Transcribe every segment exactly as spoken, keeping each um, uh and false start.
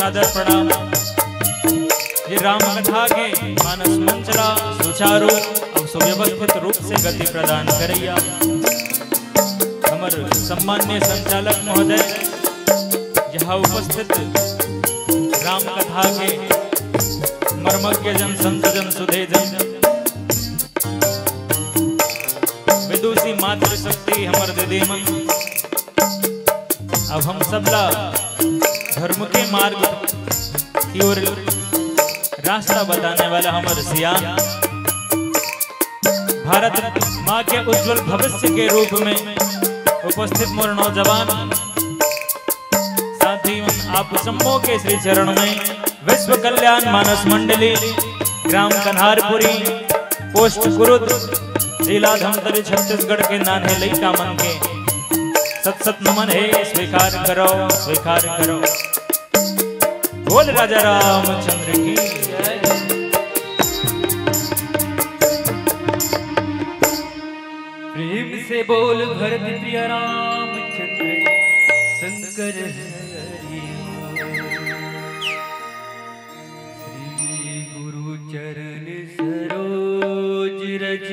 आदर प्रणाम। ये राम कथा के मानस मंच ला सुचारू अउ सुव्यवस्थित रूप से गति प्रदान करइया हमर सम्मान्य संचालक महोदय, यहाँ उपस्थित राम कथा के मर्मज्ञ जन, संत जन, सुधे जन, विदुषी मातृशक्ति हमर दीदी मन, अब हम सबला धर्म के मार्ग की ओर रास्ता बताने वाला हमर सियान, भारत माँ के उज्जवल भविष्य के रूप में उपस्थित मोर नौजवान साथी मन, आप सम्मो के श्री चरण में विश्व कल्याण मानस मंडली, ग्राम कन्हारपुरी, पोस्ट कुरुद, जिला धमतरी, छत्तीसगढ़ के नान्हे लइका मन के सत सत नमन हे। स्वीकार करो, स्वीकार करो। बोल राजा रामचंद्र की जय। प्रेम से बोल भरत प्रिय रामचंद्र शंकर हरि। श्री गुरु चरण सरोज रज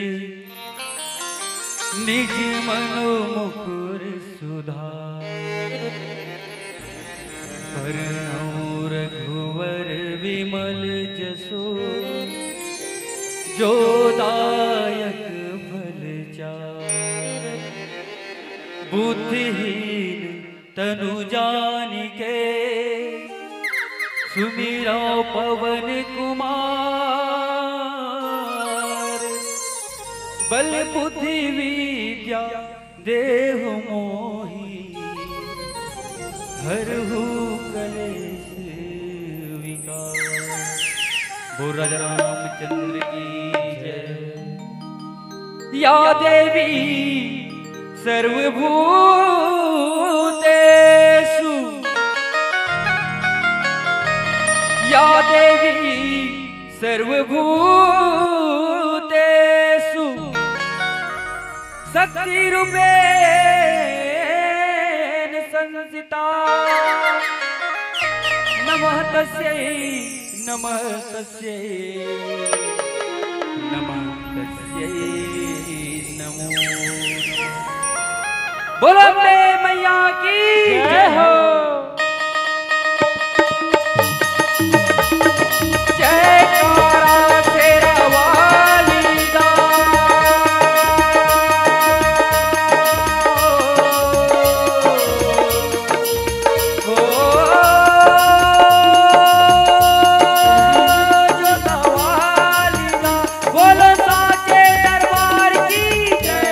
निज मनो मुकुर सुधार। बरनउँ रघुवर विमल जसो जो दायक फल चार। बुद्धिहीन तनु जानिके सुमिरौं पवन कुमार। बल बुद्धि विद्या देहु मोहि हरहु कलेश विकार। बोल राजा रामचंद्र की जय। या देवी सर्वभूतेषु, या देवी सर्वभूतेषु शक्तिरूपेण संस्थिता। नमः तस्यै, नमः तस्यै, नमः तस्यै, नमो नमः। बोलो अम्बे मैया की जय हो। जयकारा शेरा वाली दा। ओ, जोता वाली दा। बोलो साचे दरबार की जय।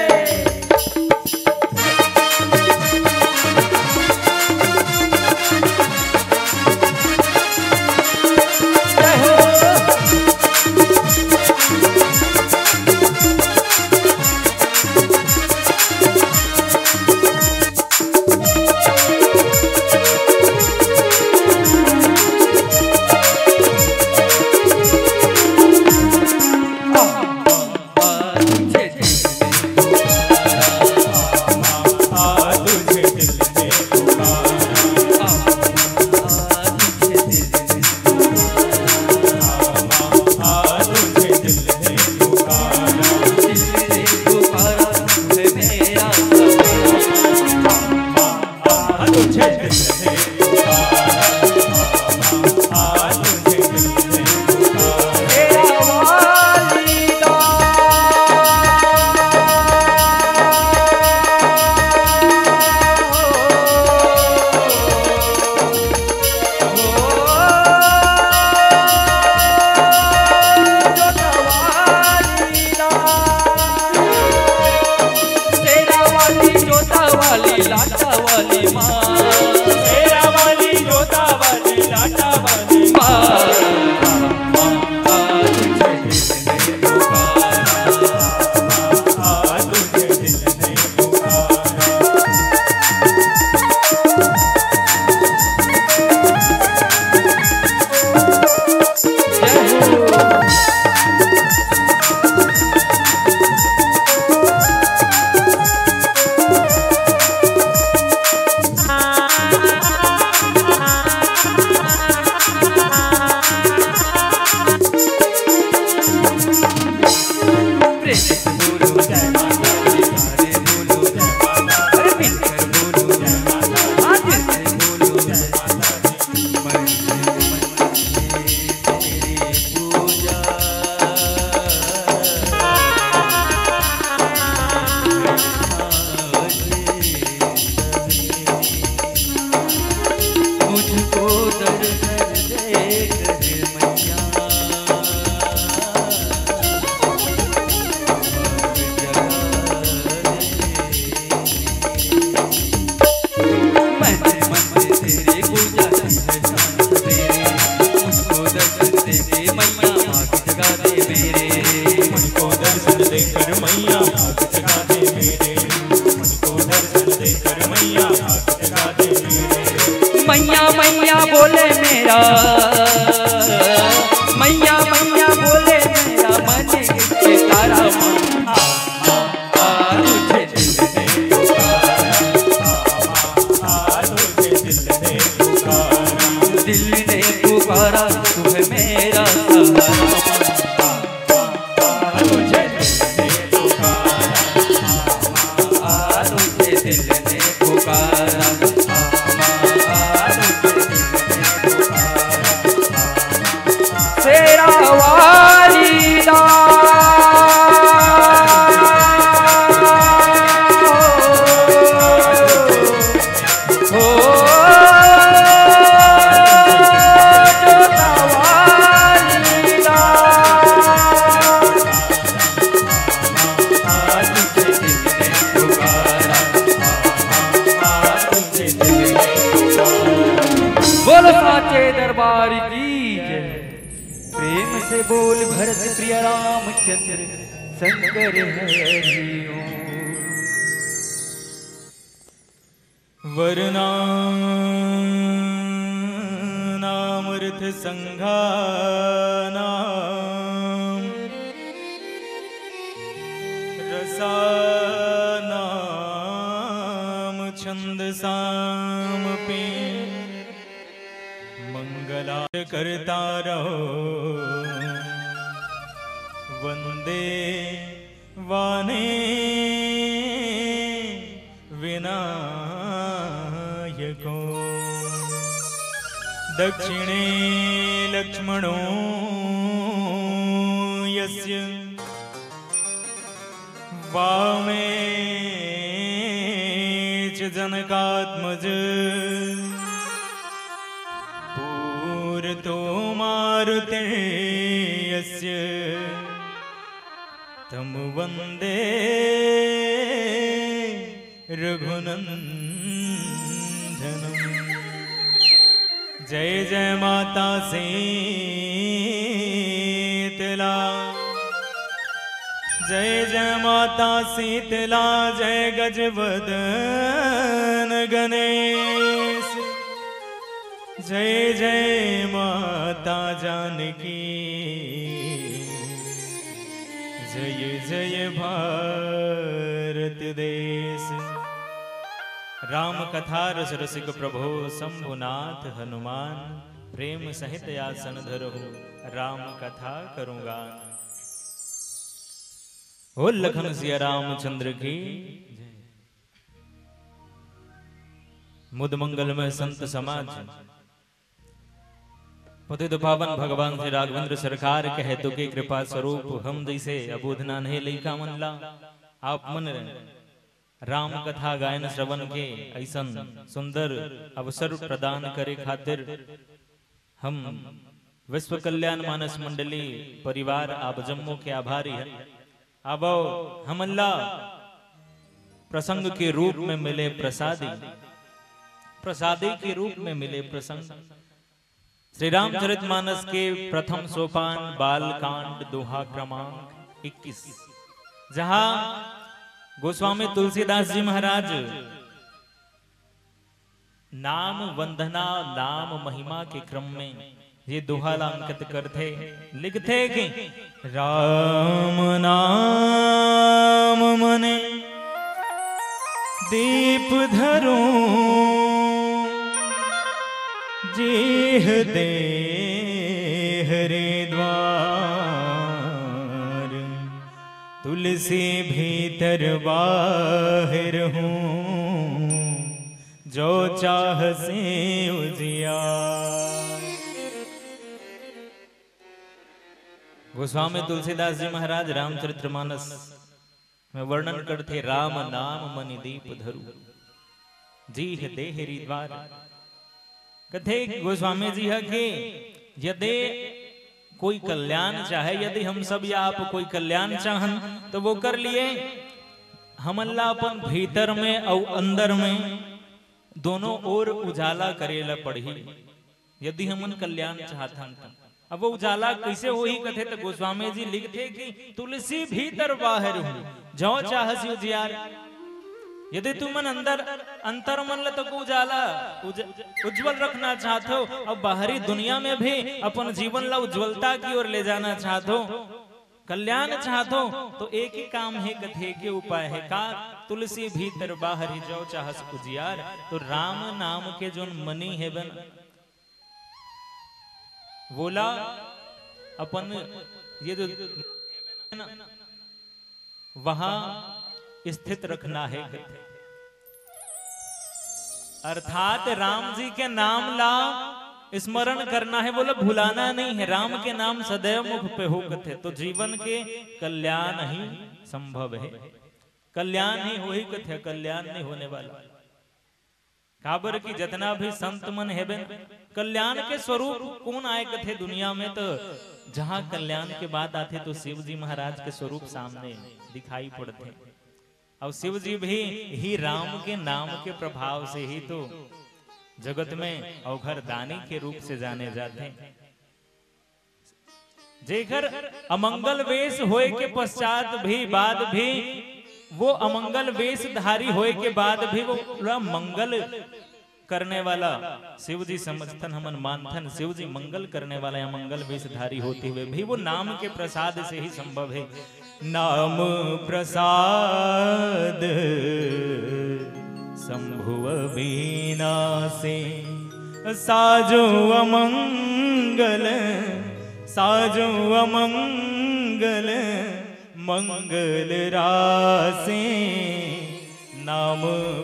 मैया मैया बोले मेरा मन के तारा माँ। आ, आ, आ, तुझे दिल ने पुकारा, आ, आ, आ, तुझे दिल ने पुकारा, दिल ने पुकारा, तू है मेरा सहारा। आ, तुझे दिल ने पुकारा, आ, तुझे दिल ने पुकारा, आ, तुझे दिल ने पुकारा। शेरा वाली दा। हो, जोता वाली दा। बोलो साचे दरबार की जय। प्रेम से बोल भरत प्रिय रामचंद्र शंकर हरि ओम। वर्णानामर्थसङ्घानां रसानां छन्दसामपि मङ्गलाकर्तारौ वन्दे वाणीं विनायकौ। दक्षिणे लक्ष्मणो यस्य वामे च जनकात्मज। पुरतो मारुतिर्यस्य तं वन्दे रघुनन्दनम्। जय जय माता शीतला, जय जय माता शीतला, जय गजवदन गणेश। जय जय माता जानकी, जय जय भारत देश। राम कथा रस रसिक प्रभो शंभुनाथ हनुमान, प्रेम सहित आसन धरहु राम कथा करूँगा। हो लखन सिया रामचंद्र की जय। मुद मंगल में संत समाज, पतित पावन भगवान श्री राघवेंद्र सरकार कहे तो के कृपा स्वरूप हम जैसे अबोध नान्हे लइका मन ला आप मन राम कथा गायन श्रवण के ऐसन सुंदर अवसर प्रदान करे खातिर हम विश्व कल्याण मानस मंडली परिवार आप जम्मो के आभारी है। अब हमन ला प्रसंग के रूप में मिले प्रसादी, प्रसादी के रूप में मिले प्रसंग। श्री रामचरित मानस के प्रथम सोपान बाल कांड दोहा क्रमांक इक्कीस, जहां गोस्वामी तुलसीदास जी महाराज नाम वंदना, नाम महिमा के क्रम में ये दोहा ला अंकित करथे, लिखथे कि राम नाम मन दीप धरो, जेह देह रे द्वार, तुलसी भीतर बाहर हूँ, जो चाहसि उजियार। गोस्वामी तुलसीदास जी महाराज रामचरितमानस में वर्णन करथे, राम नाम मन दीप धरु, जेह देह रे द्वार। कथे गोस्वामी जी ह कि यदि कोई कल्याण चाहे, यदि हम सब या आप कोई कल्याण चाहन, तो वो कर लिए हमन ला अपन भीतर में अउ अंदर में दोनों ओर उजाला करे ला पड़ही, यदि हमन कल्याण चाहथन त। अब वो उजाला कइसे होही कथे त गोस्वामी जी लिखथे कि तुलसी भीतर बाहर हूँ, जो चाहसि उजियार। यदि तुमन अंदर, अंतर मन ल तको उजाला, उज-, उज्जवल रखना चाहत हो, अउ बाहरी दुनिया में भी अपन जीवन ला उज्जवलता की ओर ले जाना चाहत हो, कल्याण चाहत हो, तो एक ही काम हे, कथे के उपाय हे का? तुलसी भीतर बाहरी जो चाहस उजियार। तो राम नाम के जोन मनी हे बन, वोला अपन ये जो वहां स्थित रखना हे, कथे। अर्थात राम जी के नाम ला स्मरण करना हे, वोला भुलाना नहीं हे। राम के नाम सदैव मुख पे हो, कथे। तो जीवन के कल्याण ही संभव हे, कल्याण ही होही, कथे, कल्याण नहीं होने वाला। काबर कि जतना भी संत मन हेबे, कल्याण के स्वरूप कोन आय कथे दुनिया में? तो जहाँ कल्याण के बात आथे, तो शिव जी महाराज के स्वरूप सामने दिखाई पड़थे। अउ शिव जी भी ही राम के नाम के प्रभाव से ही तो जगत में अवघर दानी के रूप से जाने जाथे। जेकर अमंगल वेश होए के पश्चात भी, बाद भी, वो अमंगल वेशधारी होए के बाद भी वो पूरा मंगल करने वाला शिव जी समझथन, हमन मानथन, शिव जी मंगल करने वाला या मंगल वेशधारी होते हुए भी वो नाम के प्रसाद से ही संभव हे। नाम प्रसाद शंभु अविनाशी, साजो अमंगल, साजो अमंगल, मंगल राशि, नाम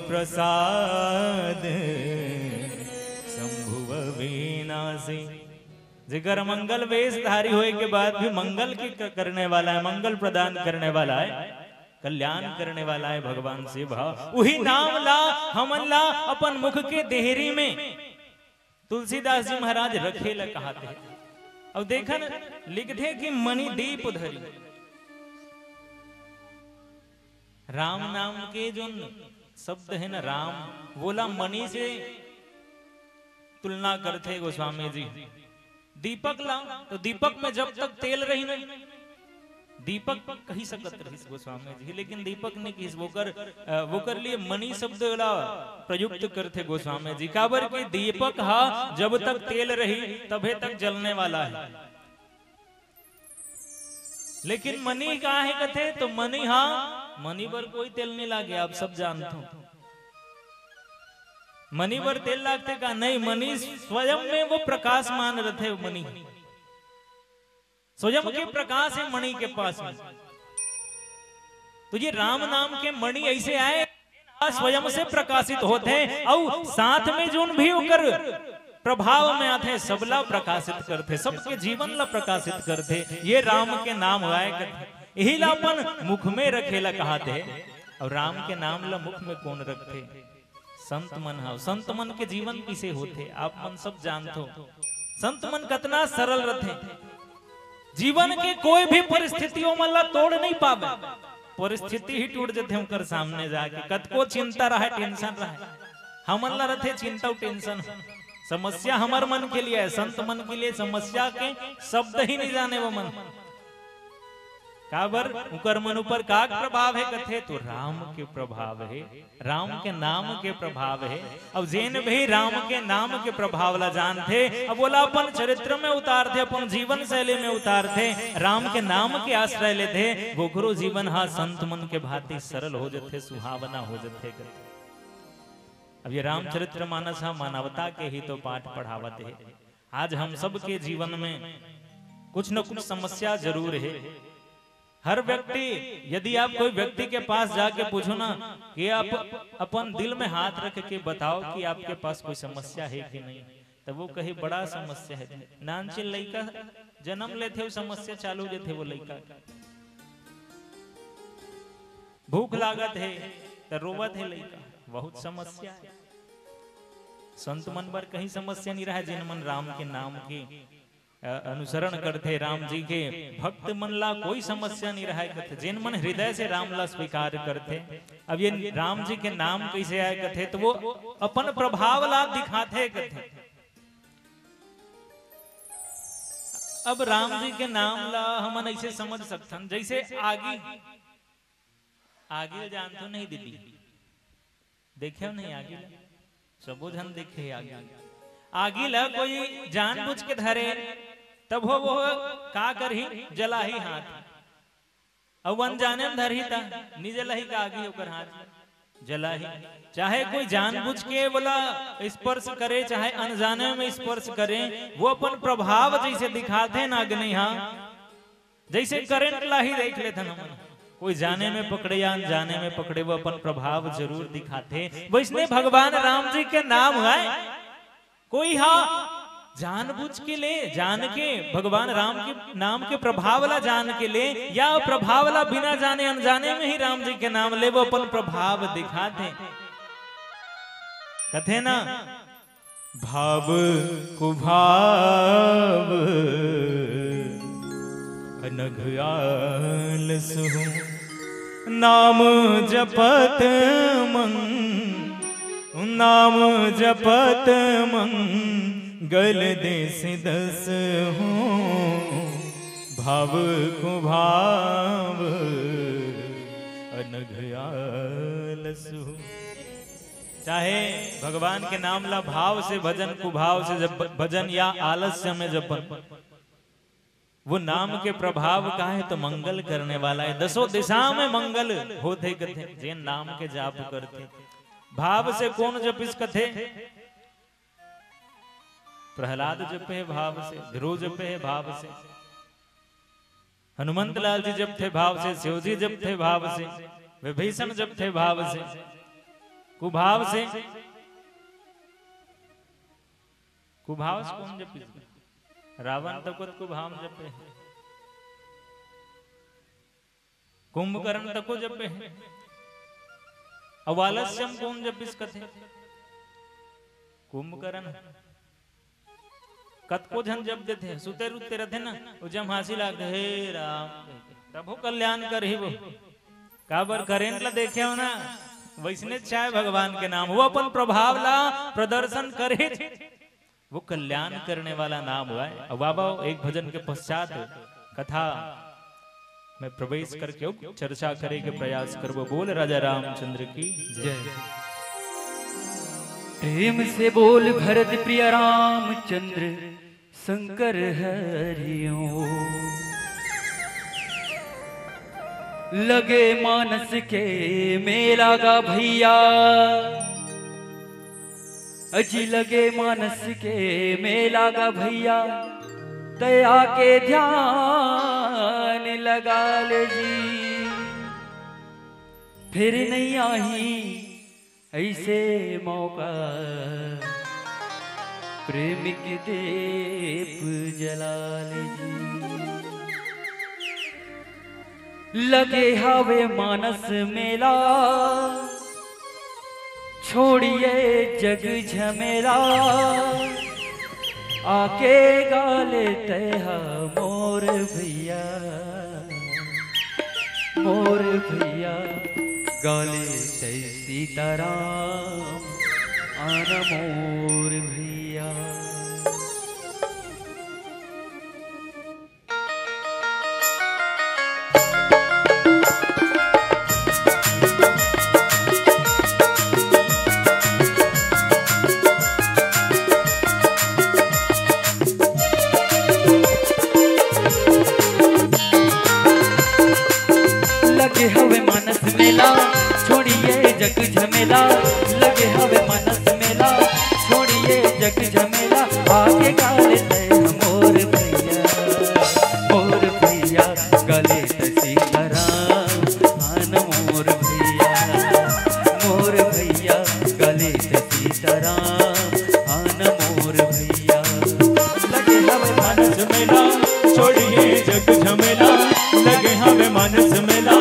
प्रसाद शंभु अविनाशी। जेकर मंगल वेशधारी होए के बाद भी मंगल के क-, करने वाला हे, मंगल प्रदान करने वाला हे, कल्याण करने वाला हे भगवान शिव ह, उही नाम ला, हमन ला अपन मुख के देहरी में तुलसीदास जी महाराज रखे ला कहत हे। अउ देखन, लिखथे कि मणि दीप धरी। राम नाम के जोन शब्द हे ना, राम, वोला मणि से तुलना करथे गोस्वामी जी। दीपक ला, तो दीपक में जब तक तेल रही ना, दीपक कही सकत रहिस गोस्वामी जी, लेकिन दीपक नहीं कहिस, वोकर, अ, वोकर लिए मणि शब्द ला प्रयुक्त करथे गोस्वामी जी। काबर कि दीपक हा जब तक तेल रही, तभे तक जलने वाला हे। लेकिन मणि का हे कथे, तो मणि हा, मणि बर कोई तेल नहीं लागे, आप सब जानथो। मणि बर तेल लागथे का? नहीं, मणि स्वयं में वो प्रकाशमान रथे, मणि स्वयं के प्रकाश हे मणि के पास में। तो ये राम नाम के मणि ऐसे आय, स्वयं से प्रकाशित होथे, अउ साथ में जोन भी ओकर प्रभाव में आथे, सबला प्रकाशित करथे, सबके जीवन ला प्रकाशित करथे। ये राम के नाम आय कथे, इही ला अपन मुख में रखे ला कहत हे। अउ राम के नाम ला मुख में कोन रखथे? संत मन ह। संत मन के जीवन किसे होथे, आप मन सब जानथो। संत मन कतना सरल रथे, जीवन के कोई भी परिस्थितियों मन ला तोड़ नहीं पावे। परिस्थिति ही टूट जथे उनकर सामने जाके। कतको चिंता रहे, tension रहे, हमन ला रथे चिंता अउ tension। समस्या हमर मन के लिए हे, संत मन के लिए समस्या के शब्द ही नहीं जाने वो मन। काबर? उकर मन ऊपर का प्रभाव हे कथे, तो राम के प्रभाव हे, राम के नाम के प्रभाव हे। अउ जेन भी राम के नाम के प्रभाव ला जानथे, अब ओला अपन चरित्र में उतारथे, अपन जीवन शैली में उतारथे, राम के नाम के आश्रय लेथे, वोकरो जीवन हा संत मन के भांति सरल हो जथे, सुहावना हो जथे। अब ये रामचरित्र मानस हा मानवता के ही तो पाठ पढ़ावत हे। आज हम सबके जीवन में कुछ न कुछ समस्या जरूर हे। हर व्यक्ति, यदि आप कोई व्यक्ति के पास जाके पूछो ना कि आप अपन दिल में हाथ रख के बताओ कि आपके पास कोई समस्या हे कि नहीं, तब वो कही, "बड़ा समस्या हे।" नानचिन लइका जनम लेथे, वो समस्या चालू जथे वो लइका। भूख लागत हे, त रोवत हे लइका, बहुत समस्या हे। संत मन बर कहीं समस्या नहीं रहे, जिन मन राम के नाम के, अ, अनुसरण करथे, राम जी के भक्त मन ला कोई समस्या नहीं रहे कथे, जिन मन हृदय से राम ला स्वीकार करथे। अब ये राम जी के नाम कैसे आय कथे, तो वो अपन प्रभाव ला दिखाथे कथे। अब राम जी के नाम ला हमन ऐसे समझ सकथन, जैसे आगी, आगी ल जानथो नहीं दीदी? देखे नहीं आगी ला? सबो झन देखे आगी। आगी ला कोई जानबूझ के धरे, तब हो वो का करही, जलाही हाथ। अउ अनजाने में धरही त नी जलाही का आगी ओकर हाथ? जलाही। चाहे कोई जानबूझ के बोला स्पर्श करे, चाहे अनजाने में स्पर्श करे, वो अपन प्रभाव जैसे दिखाथे ना अग्नि हा, जैसे करंट ला ही देख लेथन हमन, कोई जाने में पकड़े या अनजाने में पकड़े, वो अपन प्रभाव जरूर दिखाथे। वैसने भगवान राम जी के नाम है, कोई हा जानबूझ के ले, जान के, भगवान राम के नाम के प्रभाव ला जान के ले, या प्रभाव ला बिना जाने अनजाने में ही राम जी के नाम ले, वो अपन प्रभाव दिखाथे। कथे ना, भाव कुभाव अनघ आलस हूँ, नाम जपत मंग-, नाम जपत मंगल देस दस हूँ, भाव कुभाव अनघ आलस हूँ। चाहे भगवान के नाम ला भाव से भजन, कुभाव से जब भजन या आलस्य में जपन, वो नाम के प्रभाव का है तो मंगल करने वाला है। दसों दिशा में मंगल होथे कथे, जेन नाम के जाप करथे। भाव से कोन जपिस कथे? प्रहलाद जपे भाव से, ध्रुव जपे भाव से, हनुमंत लाल जी जपथे भाव से, शिव जी जपथे भाव से, विभीषण जपथे भाव से, कुभाव से, कुभाव से कोन जपिस? रावण तको त कुभाव जपे हे, कुंभकर्ण तको जपे हे। अउ आलस्यम कोन जपिस कथे? कुंभकर्ण। कतको झन जप देथे, सुते रुते रथे ना, वो जम्हासी लागथे, "हे राम," तभो कल्याण करही वो। काबर करंट ला देखे हो ना, वैसने चाहे भगवान के नाम, वो अपन प्रभाव ला प्रदर्शन करे, वो कल्याण करने वाला नाम हुआ है। अब बाबा एक भजन के पश्चात कथा में प्रवेश करके अउ चर्चा करे के प्रयास करबो। बोल राजा रामचंद्र की जय। जय। प्रेम से बोल भरत प्रिय रामचंद्र शंकर हरि ओम। लगे मानस के मेला गा भैया, अजी लगे मानस के मेला गा भैया, तय आके ध्यान लगा ले जी। फिर नहीं आही ऐसे मौका, प्रेम के दीप जला ले जी। लगे हवे मानस मेला, छोड़िए जग झमेला, आके गा ले तय हा मोर भैया, मोर भैया, गा ले तय सीताराम, आना मोर भैया। लगे हवे मानस मेला, छोड़िए जग झमेला। लगे हवे मानस मेला, छोड़िए जग झमेला। आके गा ले तय हा मोर भैया, मोर भैया, गा ले तय सीताराम, आना मोर भैया, मोर भैया, गा ले तय सीताराम, आना मोर भैया। लगे हवे मानस मेला, छोड़िए जग झमेला। लगे हवे मानस मेला,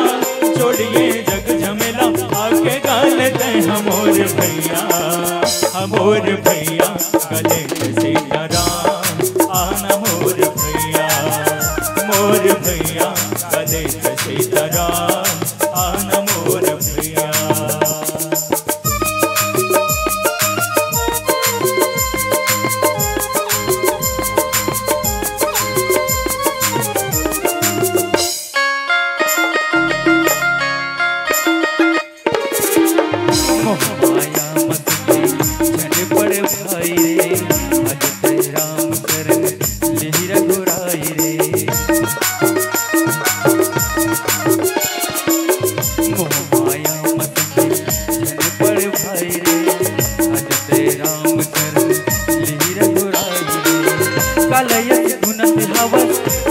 छोड़िए जग झमेला। आके गा ले तय हा मोर भैया, हा मोर भैया, गा ले तय सीताराम, आना मोर भैया, मोर भैया, गा ले तय सीताराम, आना मोर भैया। मोह माया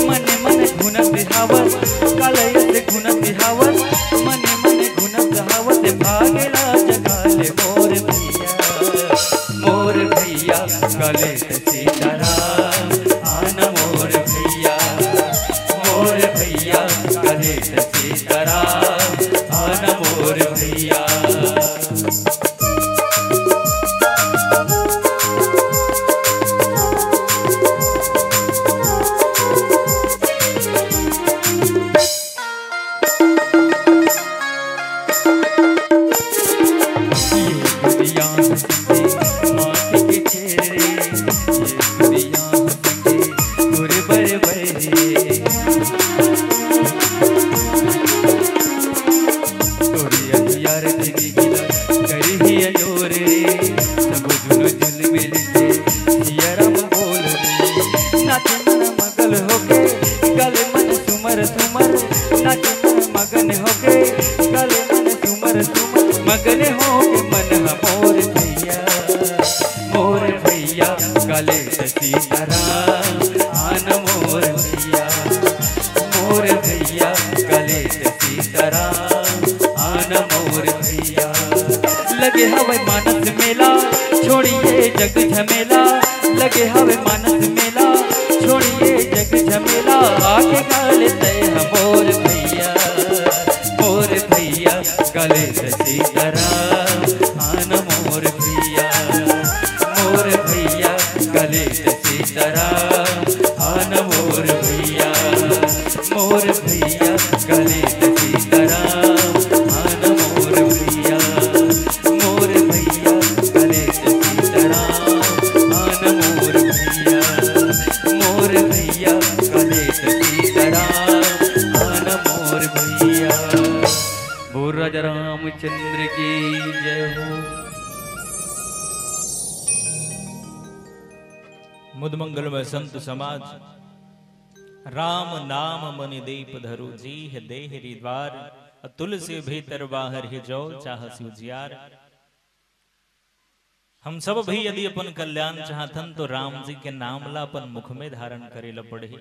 मन मन घुनत हावत, कालय से घुनत हावत, मन मन घुनत हावत, भागेला जगाले मोर भैया, मोर भैया, कले सीताराम, आन मोर भैया, मोर भैया, कले सीताराम, आन मोर भैया। मगन होके मन ह मोर भैया, मोर भैया, कले सीताराम, आन मोर भैया, मोर भैया, कले सीताराम, आन मोर भैया। लगे हवे मानस मेला, छोड़िए जग झमेला, लगे हवे मानस मेला, छोड़िए जग झमेला, आके गाले तय मोर भैया, मोर भैया, कले सीताराम, आन मोर भैया, मोर भैया, कले सीताराम, आन मोर भैया, मोर भैया, कले सीताराम, आन मोर भैया, मोर भैया, कले सीताराम, आन मोर भैया, मोर भैया, कले सीताराम, आन मोर भैया। बोल राजा रामचंद्र की जय हो। मुद मंगल में संत समाज, राम नाम मनि दीप धरु, जी है देहरी द्वार, तुलसी भीतर बाहर ही जो चाह उजियार। हम सब भी यदि अपन कल्याण चाहथन तो राम जी के नाम ला अपन मुख में धारण करे ला पड़ही।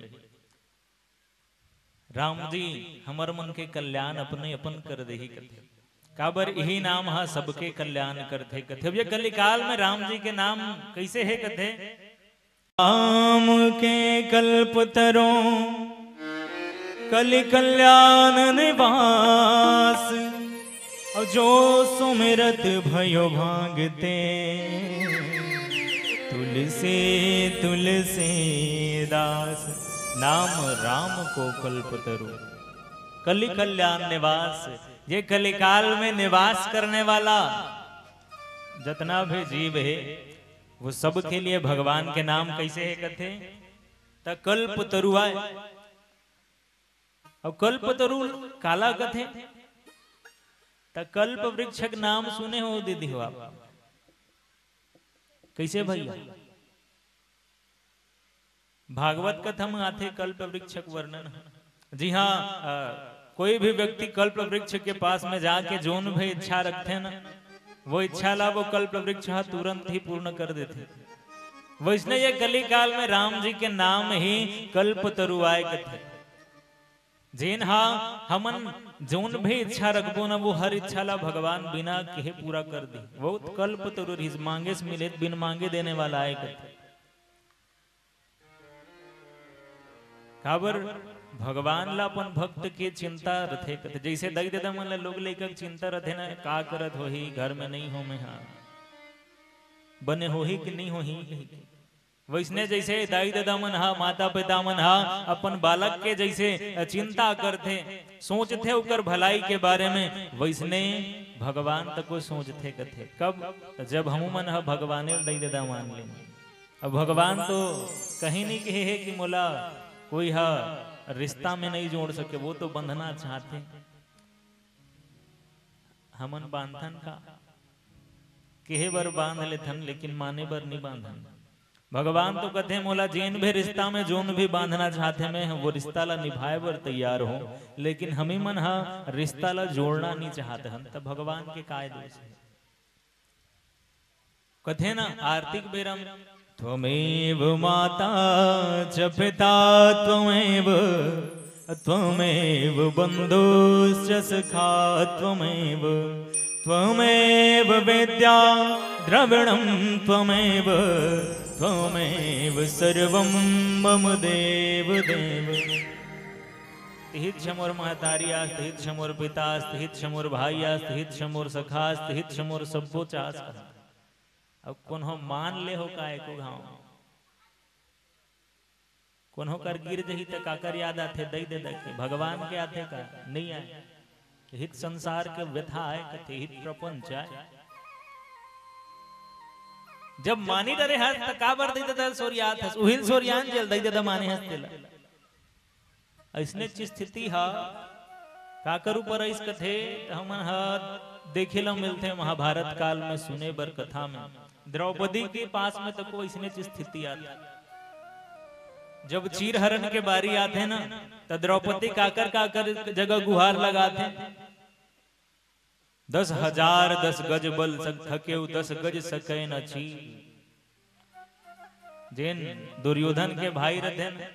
राम जी हमर मन के कल्याण अपने अपन कर देही कथे। काबर इही नाम ह सबके कल्याण करथे कथे। अब ये कलिकाल में राम जी के नाम कैसे है कथे? राम के कल्प तरो कलि कल्याण निवास, और जो सुमिरत भयो भागते, तुलसी तुलसीदास। नाम राम को कल्पतरु, कलि कल्याण निवास। ये कलिकाल में निवास करने वाला जितना भी जीव है, वो सब के लिए भगवान के नाम कैसे है कथे? त कल्प तरुआय। अब कल्प तरु काला कथे? त कल्प वृक्ष के नाम सुने हो दीदी हो आप? कैसे भैया? भागवत कथा में आथे कल्प वृक्ष के वर्णन। जी हाँ, अ, कोई भी व्यक्ति कल्प वृक्ष के पास में जाके जोन भी इच्छा रखथे ना, वो इच्छा ला वो कल्प वृक्ष ह तुरंत ही पूर्ण कर देथे। वैसने ये कलिकाल में राम जी के नाम ही कल्प तरुआय कथे। जेन हा हमन जोन भी इच्छा रखबो ना, वो हर इच्छा ला भगवान बिना कहे पूरा कर दे। वो कल्प तरु रिहिस, मांगे से मिले, बिन मांगे देने वाला आय कथे। काबर भगवान ला अपन भक्त के चिंता रथे कथे। जैसे दाई ददा मन ला लोग लइका के चिंता रथे ना, का करत होही, घर में नहीं हो, मैं हा बने होही कि नहीं होही कहिके। वैसने जैसे दाई ददा मन हा, माता पिता मन हा अपन बालक के जैसे चिंता करथे, सोचथे ओकर भलाई के बारे में, वैसने भगवान तको सोचथे कथे। कब? जब हमू मन हा भगवाने ल दाई ददा मान ले। अब भगवान तो कहीं नहीं कहे है कि मोला कोई हा रिश्ता में नहीं जोड़ सके, वो तो बंधना चाहथे। हमन बांधथन का? कहे बर बांध लेथन, लेकिन माने बर नहीं बांधन। भगवान तो कथे, "मोला जेन भी रिश्ता में जोन भी बांधना चाहथे, मैं वो रिश्ता ला निभाए बर तैयार हूँ, लेकिन हमी मन हा रिश्ता ला जोड़ना नहीं चाहत हन।" तब भगवान के काय दोष है? कथे ना, आरती के बेरा में त्वमेव माता च पिता त्वमेव, त्वमेव बन्धुश्च सखा त्वमेव, त्वमेव विद्या द्रविणं त्वमेव, त्वमेव सर्वं मम देव देव। तिहित छ मोर महतारी आस, तिहित छ मोर पिता आस, तिहित छ मोर भाई आस, तिहित छ मोर सखा आस, तिहित छ मोर सब्बो चास। अब कोनो मान ले हो का एको घाव? कोनो कर गिर जही त काकर याद आथे? दई दे दे के। भगवान के आथे का? नहीं आए। हित संसार के व्यथा आए कथे, हित प्रपंच आए। जब मानी डरे हस त काबर दई दे दे सोरियात हस? उहिल सोरियान जेल दई दे दे माने हस तेला। अइसने स्थिति ह काकर ऊपर अइस कथे, त हमन ह देखे ल मिलथे महाभारत काल में, सुने बर कथा में। द्रौपदी के पास में तको अइसने स्थिति आथे। जब चीर हरण के बारी आथे ना, त द्रौपदी काकर काकर जगह गुहार लगाथे। दस हजार दस गज बल सक थकेउ, दस गज सकै न चीर। जेन दुर्योधन के भाई रथे न,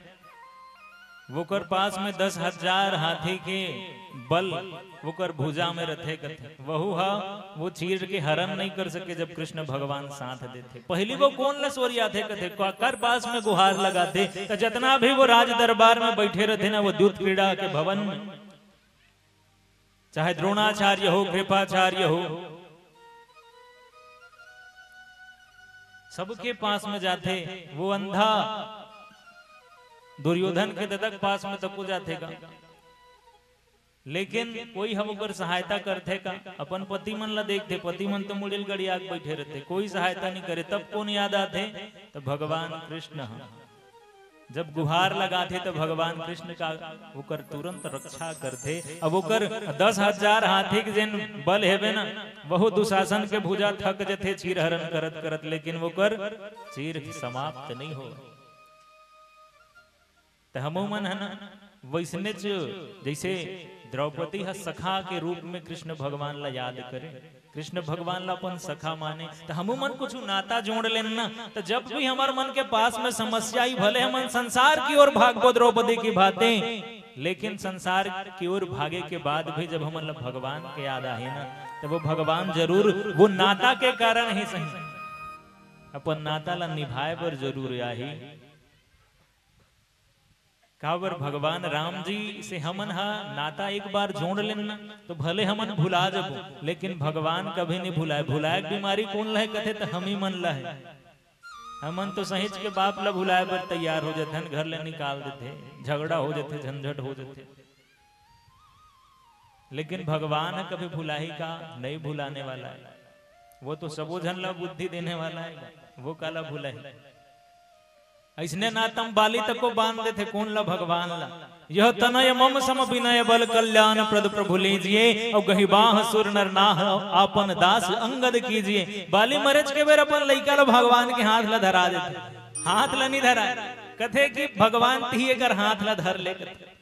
वोकर पास में दस हजार हाथी के बल वोकर भुजा में रथे कथे। वहू ह वो चीर के हरण नहीं कर सके, जब कृष्ण भगवान साथ देथे। पहली वो कोन ल सोरियाथे कथे, काकर पास में गुहार लगाथे, त जतना भी वो राज दरबार में बैठे रथे ना, वो द्यूत क्रीड़ा के भवन में, चाहे द्रोणाचार्य हो, कृपाचार्य हो, सबके पास में जाथे। वो अंधा दुर्योधन के ददक पास में तको जाथे का, लेकिन कोई हम ओकर सहायता करथे का? अपन पति मन ला देखथे, पति मन तो मुड़िल गड़िया के बैठे रहथे, कोई सहायता नहीं करे। तब कोन याद आथे? तो भगवान कृष्ण ह। जब गुहार लगाथे त भगवान कृष्ण का ओकर तुरंत रक्षा करथे। अब ओकर दस हजार हाथी के जेन बल हेबे ना, वहू दुशासन के भुजा थक जथे चीर हरण करत करत, लेकिन ओकर चीर समाप्त नहीं हो। त हमू मन ह ना वैसनेच, जैसे द्रौपदी ह सखा के रूप में कृष्ण भगवान ला याद करे, कृष्ण भगवान ला अपन सखा माने, त हमू मन कुछ नाता जोड़ लेन ना। त जब भी हमर मन के पास में समस्या आई, भले हमन संसार की ओर भागबो द्रौपदी की भांति, लेकिन संसार की ओर भागे के बाद भी जब हमन ला भगवान के याद आही ना, त वो भगवान जरूर वो नाता के कारण ही सही, अपन नाता ला निभाए बर जरूर आही। काबर भगवान राम जी से हमन हा नाता एक बार जोड़ लेन ना, तो भले हमन भुला जबो, लेकिन भगवान कभी नहीं भुलाए। भुलाए के बीमारी कोन ला हे कथे, त हम ही मन ला हे। हमन तो सहिच के बाप ला भुलाए बर तैयार हो जथन, घर ले निकाल देथे, झगड़ा हो जथे, झंझट हो जथे। लेकिन भगवान ह कभी भुलाही का? नहीं भुलाने वाला है। वो तो सबो झन ला बुद्धि देने वाला है, वो काला भुलाही? अइसने नातम बाली तको बांध देथे, कोन ला? भगवान ला। यह तनय मम सम विनय बल कल्याण प्रद प्रभु लीजिए, और गहि बाह सुर नर नाह आपन दास अंगद कीजिए। बाली मरेच के बेर अपन लइका ला भगवान के हाथ ला धरा देथे, हाथ ला नहीं धरा, कथे कि भगवान तिही एकर हाथ ला धर ले कथे।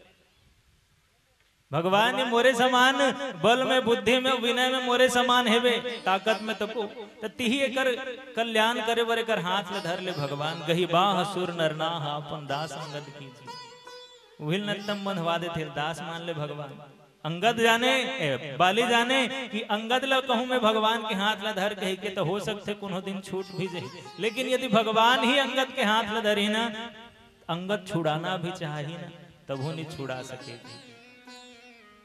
भगवान ये मोरे समान बल में, बुद्धि में, विनय में मोरे समान हेबे, ताकत में तको, त तिही एकर कल्याण करे बर एकर हाथ ल धर ले भगवान। गहि बाह सुर नर नाह, आपन दास अंगद कीजिए। उहिल नत्तम बंधवा देथे, दास मान ले भगवान। अंगद जाने, ए, बाली जाने कि अंगद ल कहूं मैं भगवान के हाथ ल धर कहि के, त हो सकथे कोनो दिन छूट भी जाही, लेकिन यदि भगवान ही अंगद के हाथ ल धरही ना, अंगद छुड़ाना भी चाही ना, तभो नहीं छुड़ा सके।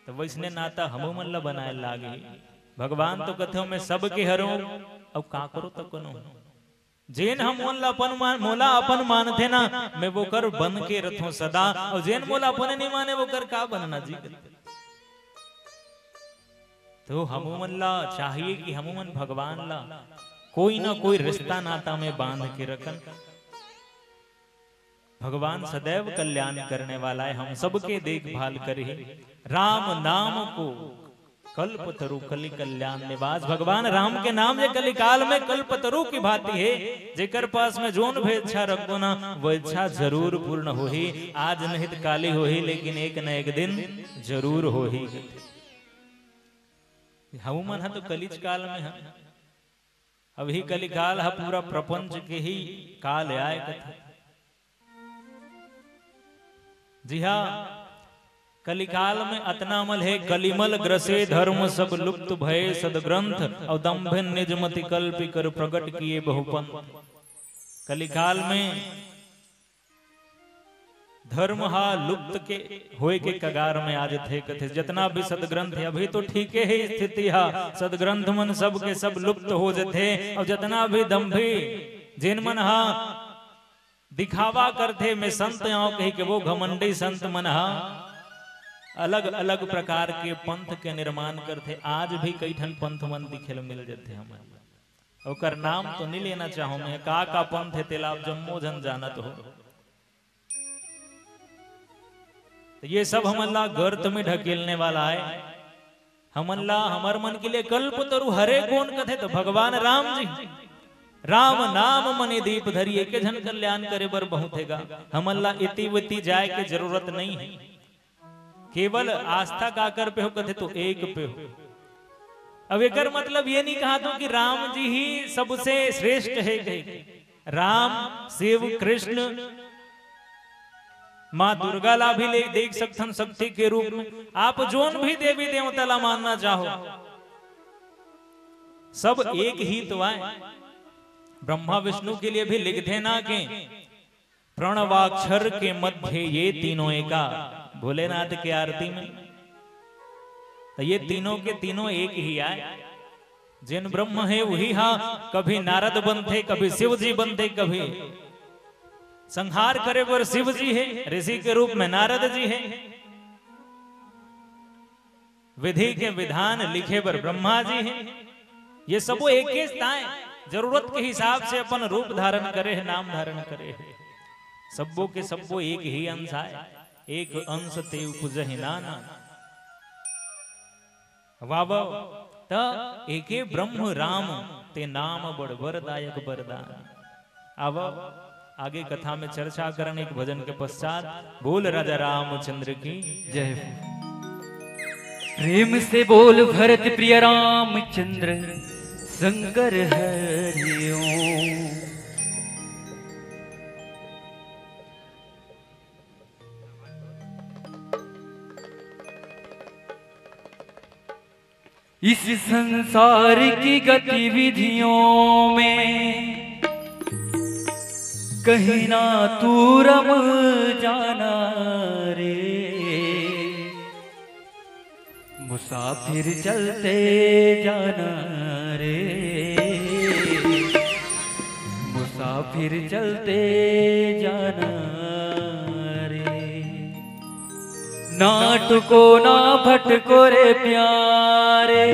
तो वैसने नाता हमू मन ला बनाए लागे। भगवान तो कथे, मैं सबके हरों, अउ काकरो तको नो। जेन ह मोन ला अपन मान, मोला अपन मानथे ना, मैं वोकर बन के रथों सदा, अउ जेन मोला अपने नहीं माने, वोकर का बनना जी। तो हमू मन ला चाहिए कि हमू मन भगवान ला कोई ना कोई रिश्ता नाता में बांध के रखन। भगवान सदैव कल्याण करने वाला है, हम सबके देखभाल करे। राम नाम को कल्प तरु कलि कल्याण निवास। भगवान राम के नाम ये कलिकाल में कल्प तरु की भांति है, जेकर पास में जोन भी इच्छा रखो ना, वो इच्छा जरूर पूर्ण होही। आज नहीं तो काली होही, लेकिन एक न एक दिन जरूर होही। हमू मन ह तो कलिच काल में ह। अभी कलिकाल ह पूरा प्रपंच के ही काल आय कथे। जी हाँ, कलिकाल में अतना अमल हे, कलिमल ग्रसे धर्म सब लुप्त भये सदग्रंथ, अउ दंभिन निज मति कल्पि कर प्रगट किए बहुपंथ। कलिकाल में धर्म हा लुप्त के होए के कगार में आ जथे, कथे जतना भी सदग्रंथ हे, अभी तो ठीके हे स्थिति हा, सदग्रंथ मन सब के सब लुप्त हो जथे, अउ जतना भी दंभी जेन मन हा दिखावा करथे, मैं संत आंव कहि के, वो घमंडी संत मन हा अलग-अलग प्रकार के पंथ के निर्माण करथे। आज भी कई ठन पंथ मन दिखे ल मिल जथे हमन। ओकर नाम तो नहीं लेना चाहूं मैं, का-का पंथ हे तेला आप जम्मो झन जानत हो। तो ये सब हमन ला गर्त में ढकेलने वाला हे। हमन ला, हमर मन के लिए कल्पतरु हरे कोन कथे? तो भगवान राम जी। राम नाम मनि दीप धरी, एके झन कल्याण करे बर बहुत हे गा। हमन ला एती वेती जाए के जरूरत नहीं हे, केवल आस्था काकर पे हो कथे? तो एक पे हो। अब एकर मतलब ये नहीं कहा तो कि राम जी ही सबसे श्रेष्ठ हे कहे। राम, शिव, कृष्ण, माँ दुर्गा ला भी ले देख सकथन शक्ति के रूप में। आप जोन भी देवी देवता ला मानना चाहो, सब एक ही तो आय। ब्रह्मा विष्णु के लिए भी लिख देना के प्रणवाक्षर के मध्य ये तीनों एका। भोलेनाथ के आरती में तो ये तीनों के तीनों एक ही आय। जेन ब्रह्म हे वही हा कभी नारद बनथे, कभी शिव जी बनथे, कभी संहार करे बर शिव जी हे, ऋषि के रूप में नारद जी हे, विधि के विधान लिखे बर ब्रह्मा जी हे। ये सबो एके ताय, जरूरत के हिसाब से अपन रूप धारण करे हे, नाम धारण करे हे। सब्बो के सब्बो एक ही अंश आय, एक अंश ते उपजहि नाना। वाह वाह। त एके ब्रह्म राम ते नाम बड़ वरदायक वरदान। आवा, आगे कथा में चर्चा करन एक भजन के पश्चात। बोल राजा रामचंद्र की जय हो। प्रेम से बोल भरत प्रिय रामचंद्र शंकर हरि ओम। इस संसार की गतिविधियों में कहीं ना तू रम जाना रे, मुसाफिर चलते जाना रे, मुसाफिर चलते जाना रे। ना अटको ना भटको रे प्यारे,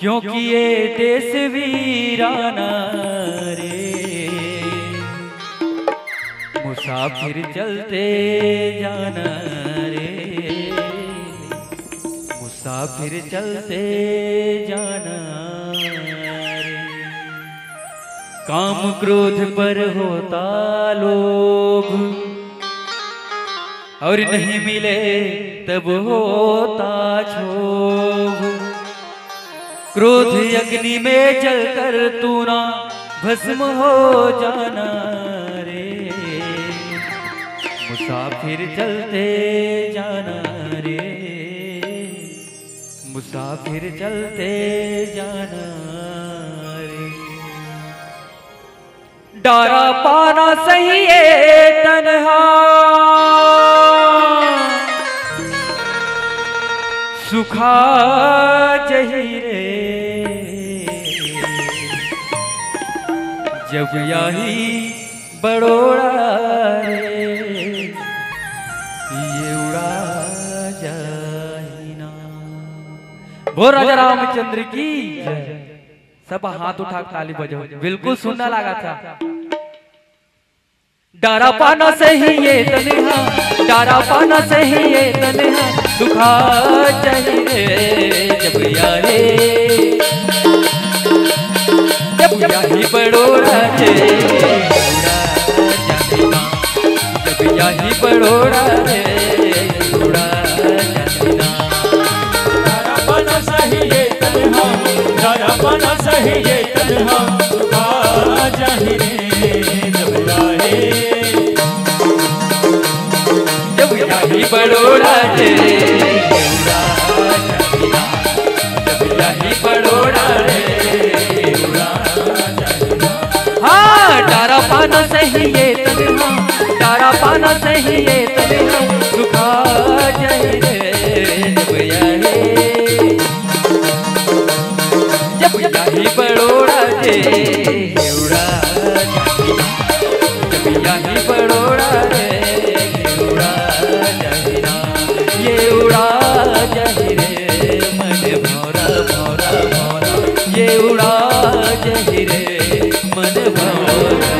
क्योंकि ये देश वीराना रे, मुसाफिर चलते जाना रे, मुसाफिर चलते जाना रे। काम क्रोध पर होता लोभ, और नहीं मिले तब होता क्षोभ। क्रोध अग्नि में जलकर तू ना भस्म हो जाना रे, मुसाफिर चलते जाना रे, मुसाफिर चलते जाना रे। डारा पाना सही ये तन्हा, सुखा जही रे, जब याही बड़ोड़ा रे, ये उड़ा जाही ना। बोल राजा रामचंद्र की जय। सब हाथ उठा के ताली बजाओ, बिल्कुल सुनना लगा था। डारा पाना सही ये तन्हा, डारा पाना सही ये तन्हा, सुखा चाहिए जब याहे, जब याही बड़ोड़ा रे, उड़ा जाना, जब याही बड़ोड़ा रे, उड़ा जाना। डारा पाना सही ये तन्हा, डारा पाना सही ये ही पड़ोड़ा रे, उड़ा जाहिरा, जब यही पड़ोड़ा रे, उड़ा जाहिरा। हाँ, डारा पाना सही ये तनहा, डारा पाना सही ये तनहा, सुखा जाहि रे, जब यही, जब यही पड़ोड़ा रे, उड़ा जाहिरा। जब यही पड़ोड़ा रे, उड़ा जाहिरा, ये उड़ा जाहि रे, मन भौरा, भौरा, भौरा, ये उड़ा जाहि रे, मन भौरा,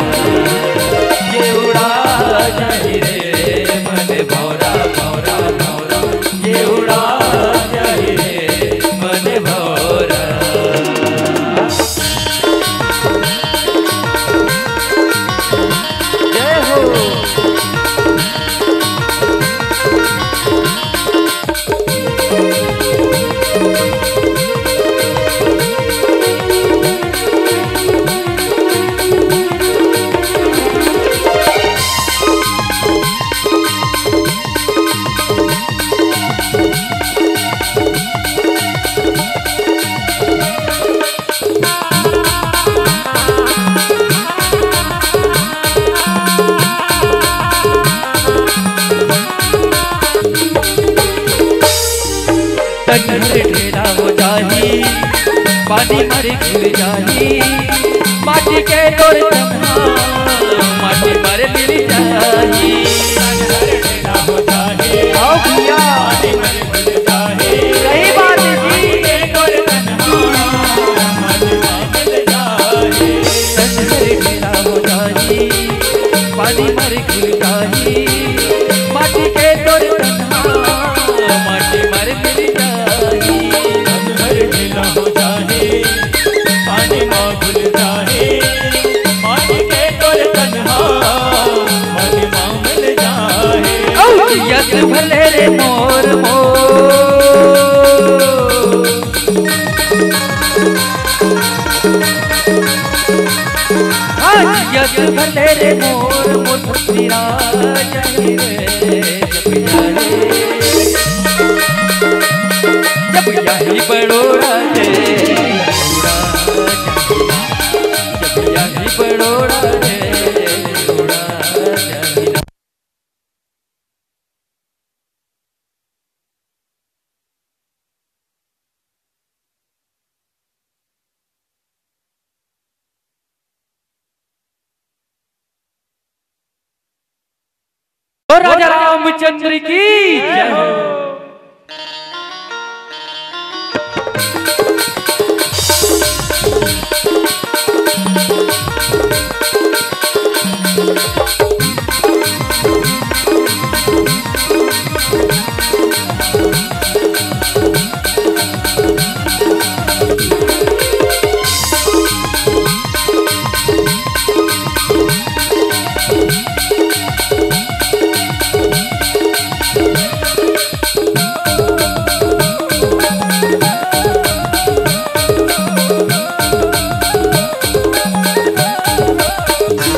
ये उड़ा जाहि रे, मन भौरा, भौरा, भौरा, ये उड़ा जाहि रे, मन भौरा। जय हो। तन हर ढेला हो जाही, पानी मर घुल जाही, माटी के तोर तनहा, माटी मर मिल जाही। तन हर ढेला हो जाही, आओ भैया। पानी मर घुल जाही, सही बात है जी। माटी के तोर तनहा, माटी मर घुल जाही। तन हर ढेला हो जाही, पानी मर घुल जाही, माटी के तोर तनहा, माटी मर मिल जाही। तन हर ढेला हो जाही, पानी मा घुल जाही, माटी के तोर तनहा, माटी मा मिल जाही। औ यस भले रे मोर मोर। आज यस भले रे मोर मोर सिरा जाहि रे, जब यही, जब यही पड़ोड़ा रे, उड़ा जाहि रे, जब यही पड़ोड़ा रे, उड़ा जाहि रे। और राजा रामचंद्र की जय हो।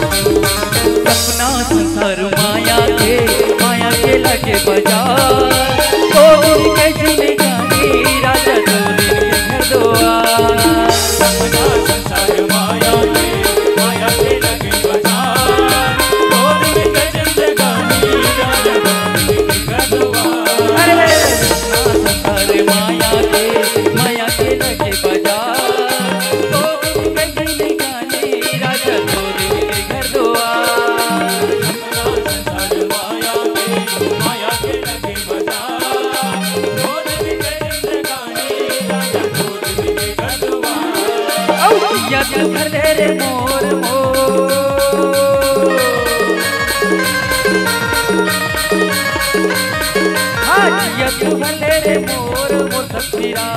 सपना संसार माया के, माया के लगे बाजार। दो दिन के जिंदगानी राजा, दो दिन के घर दुआर। सपना संसार माया के, माया के लगे बाजार। दो दिन के जिंदगानी राजा, दो दिन के घर दुआर। अरे सपना संसार माया के, माया के लगे बाजार। दो दिन के जिंदगानी राजा, दो दिन के घर दुआर। औ जिया तू भर दे रे मोर मोर। हाँ, जिया तू भर दे रे मोर मोर ससुरा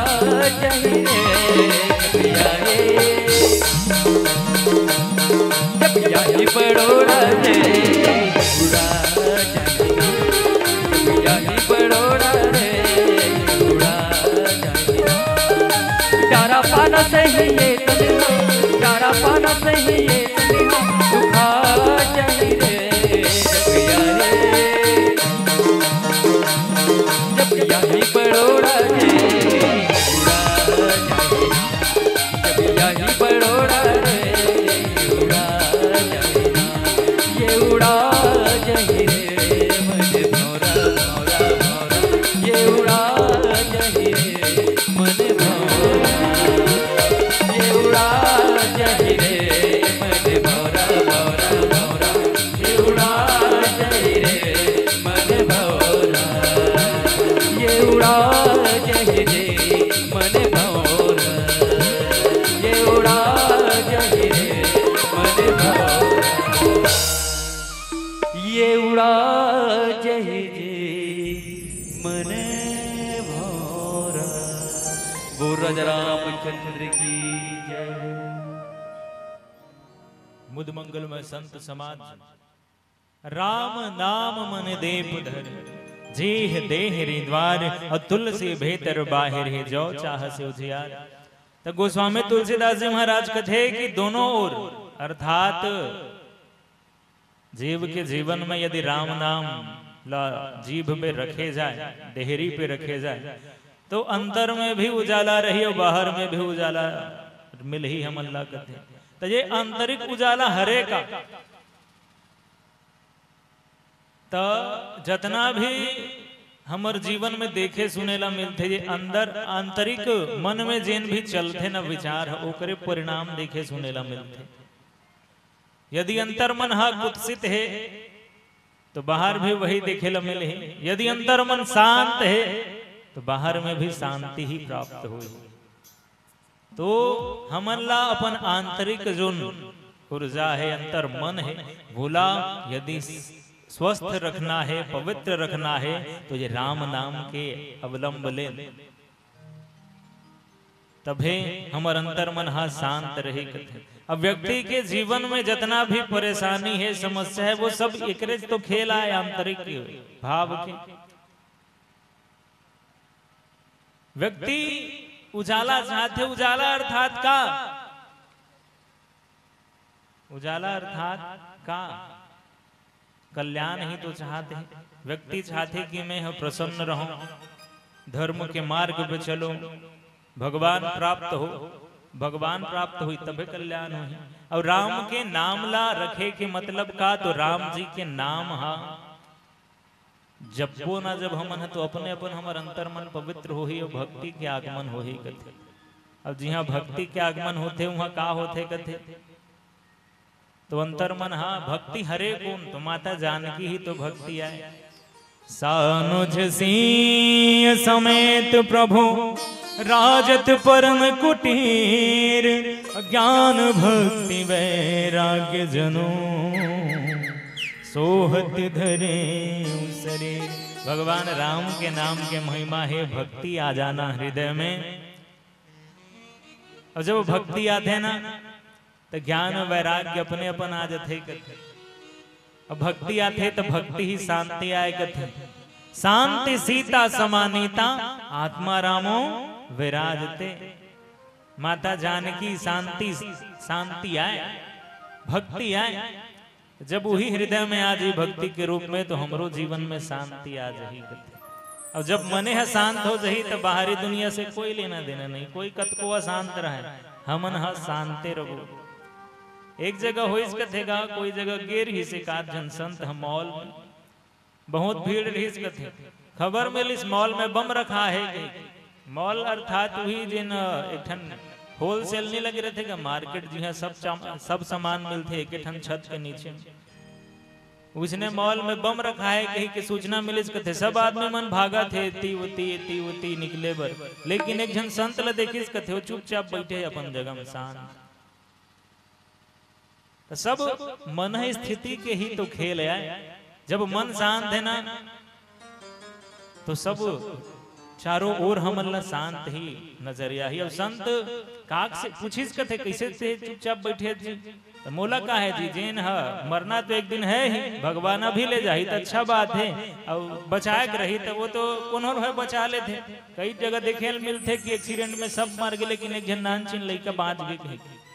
चाहिए। जब यही, जब यही पड़ोड़ा रे, उड़ा जाहिरा। जब यही पड़ोड़ा रे, उड़ा जाहिरा। डारा पाना सही ये तनहा, डारा पाना सही ये तनहा, सुखा जाहि रे, जब यही। मने भौरा। बोल राजा रामचंद्र की जय। मुद मंगल में संत समाज। राम नाम मन दीप धर, जेह देह रे द्वार, और तुलसी भीतर बाहिर है, जो चाह से उजियार। तो गोस्वामी तुलसीदास जी महाराज कथे कि दोनों ओर, अर्थात जीव के जीवन में यदि राम नाम ला जीभ पे रखे जाए, देहरी पे रखे जाए, तो अंतर में भी उजाला रही और बाहर में भी उजाला मिलही हमन ला कथे। तो ये आंतरिक उजाला हरे का। तो जतना भी हमर जीवन में देखे सुने ला मिलथे, ये अंदर आंतरिक मन में जेन भी चलथे ना विचार ह, ओकरे परिणाम देखे सुने ला मिलथे। यदि अंतर मन ह कुत्सित हे, तो बाहर भी वही देखे ला मिलही। यदि अंतर मन शांत हे, तो बाहर में भी शांति ही प्राप्त होही। तो हमन ला अपन आंतरिक जोन ऊर्जा हे, अंतर मन हे, वोला यदि स्वस्थ रखना हे, पवित्र रखना हे, तो ये राम नाम के अवलंब ले, तभे हमर अंतर मन हा शांत रही कथे। अब व्यक्ति के जीवन में जितना भी परेशानी हे, समस्या हे, वो सब एकरे तो खेल आय आंतरिक भाव के। व्यक्ति उजाला चाहथे। उजाला अर्थात का? उजाला अर्थात का? कल्याण ही तो चाहथे। व्यक्ति चाहथे कि मैं ह प्रसन्न रहूं, धर्म के मार्ग पे चलूं, भगवान प्राप्त हो, भगवान प्राप्त होई तबे कल्याण होही। और राम के नाम ला रखे के मतलब का? तो राम जी के नाम हा जपबो ना जब हमन ह, तो अपने अपन हमर अंतर मन पवित्र होही और भक्ति के आगमन होही कथे। अब जिहां भक्ति के आगमन होथे, उहां का होथे कथे? तो अंतर मन हा भक्ति हरे कोन? तो माता जानकी ही तो भक्ति आय। सानुज सीय समेत प्रभु राजत परम कुटीर, ज्ञान भक्ति वैराग्य जनु सोहत धरे शरीर। भगवान राम के नाम के महिमा हे भक्ति आ जाना हृदय में। और जब भक्ति आथे ना, तो ज्ञान वैराग्य अपने अपन आ जाथे कथे। अब भक्ति आथे तो भक्ति ही शांति आय कथे। शांति सीता समानीता, आत्मा रामो विराजते। माता जानकी शांति, शांति आय, भक्ति आय। जब वही हृदय में आ जाही भक्ति के रूप में, तो हमरो जीवन में शांति आ जाही कथे। अब जब मने ह शांत हो जाही, तो बाहरी दुनिया से कोई लेना देना नहीं, कोई कतको अशांत रहे, हमन ह शांते रहबो। एक जगह होइस कथे गा, कोई जगह गे रहिस एक आध झन संत ह मॉल में, बहुत भीड़ रहिस कथे, खबर मिलिस मॉल में बम रखा हे कहिके। मॉल अर्थात वही जेन, अ, एक ठन होलसेल नहीं लगे रहथे का मार्केट, जिहां सब चाम-, सब सामान मिलथे एक ठन छत के नीचे। उसने मॉल में बम रखा हे कहिके सूचना मिलिस कथे, सब आदमी मन भागत हे, एती ओती, एती ओती निकले बर, लेकिन एक झन संत ल देखिस कथे, वो चुपचाप बैठे हे अपन जगह में शांत। तो सब मन स्थिति के ही तो खेल आय। जब मन शांत हे ना, तो सब चारों ओर हमन ला शांत ही नजर आही। अब संत काक से पूछिस कथे, "कैसे ते चुपचाप बैठे जी?" तो मोला का हे जी, जेन ह मरना तो एक दिन हे ही, भगवान अभी ले जाही तो अच्छा बात हे, अउ बचाए के रही तो वो तो कोनो ल होय बचा लेथे। कई जगह देखे ल मिलथे कि एक्सीडेंट में सब मर गे, लेकिन एक झन नानचिन लइका बांच गे कहिके।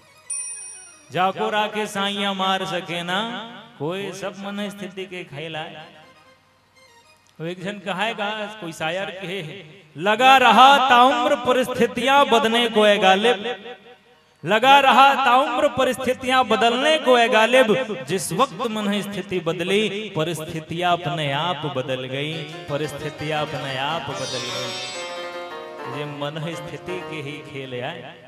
जाको राखे साइया मार सके ना कोई, सब मन स्थिति के खेल आय। वो एक झन कहाय गा, कोई शायर कहे हे, "लगा रहा ताउम्र परिस्थितियां बदलने को ए गालिब, लगा रहा ताउम्र परिस्थितियां बदलने को ए गालिब, जिस वक्त मन स्थिति बदली, परिस्थितियां अपने आप बदल गई, परिस्थितियां अपने आप बदल गई।" ये मन स्थिति के ही खेल आय।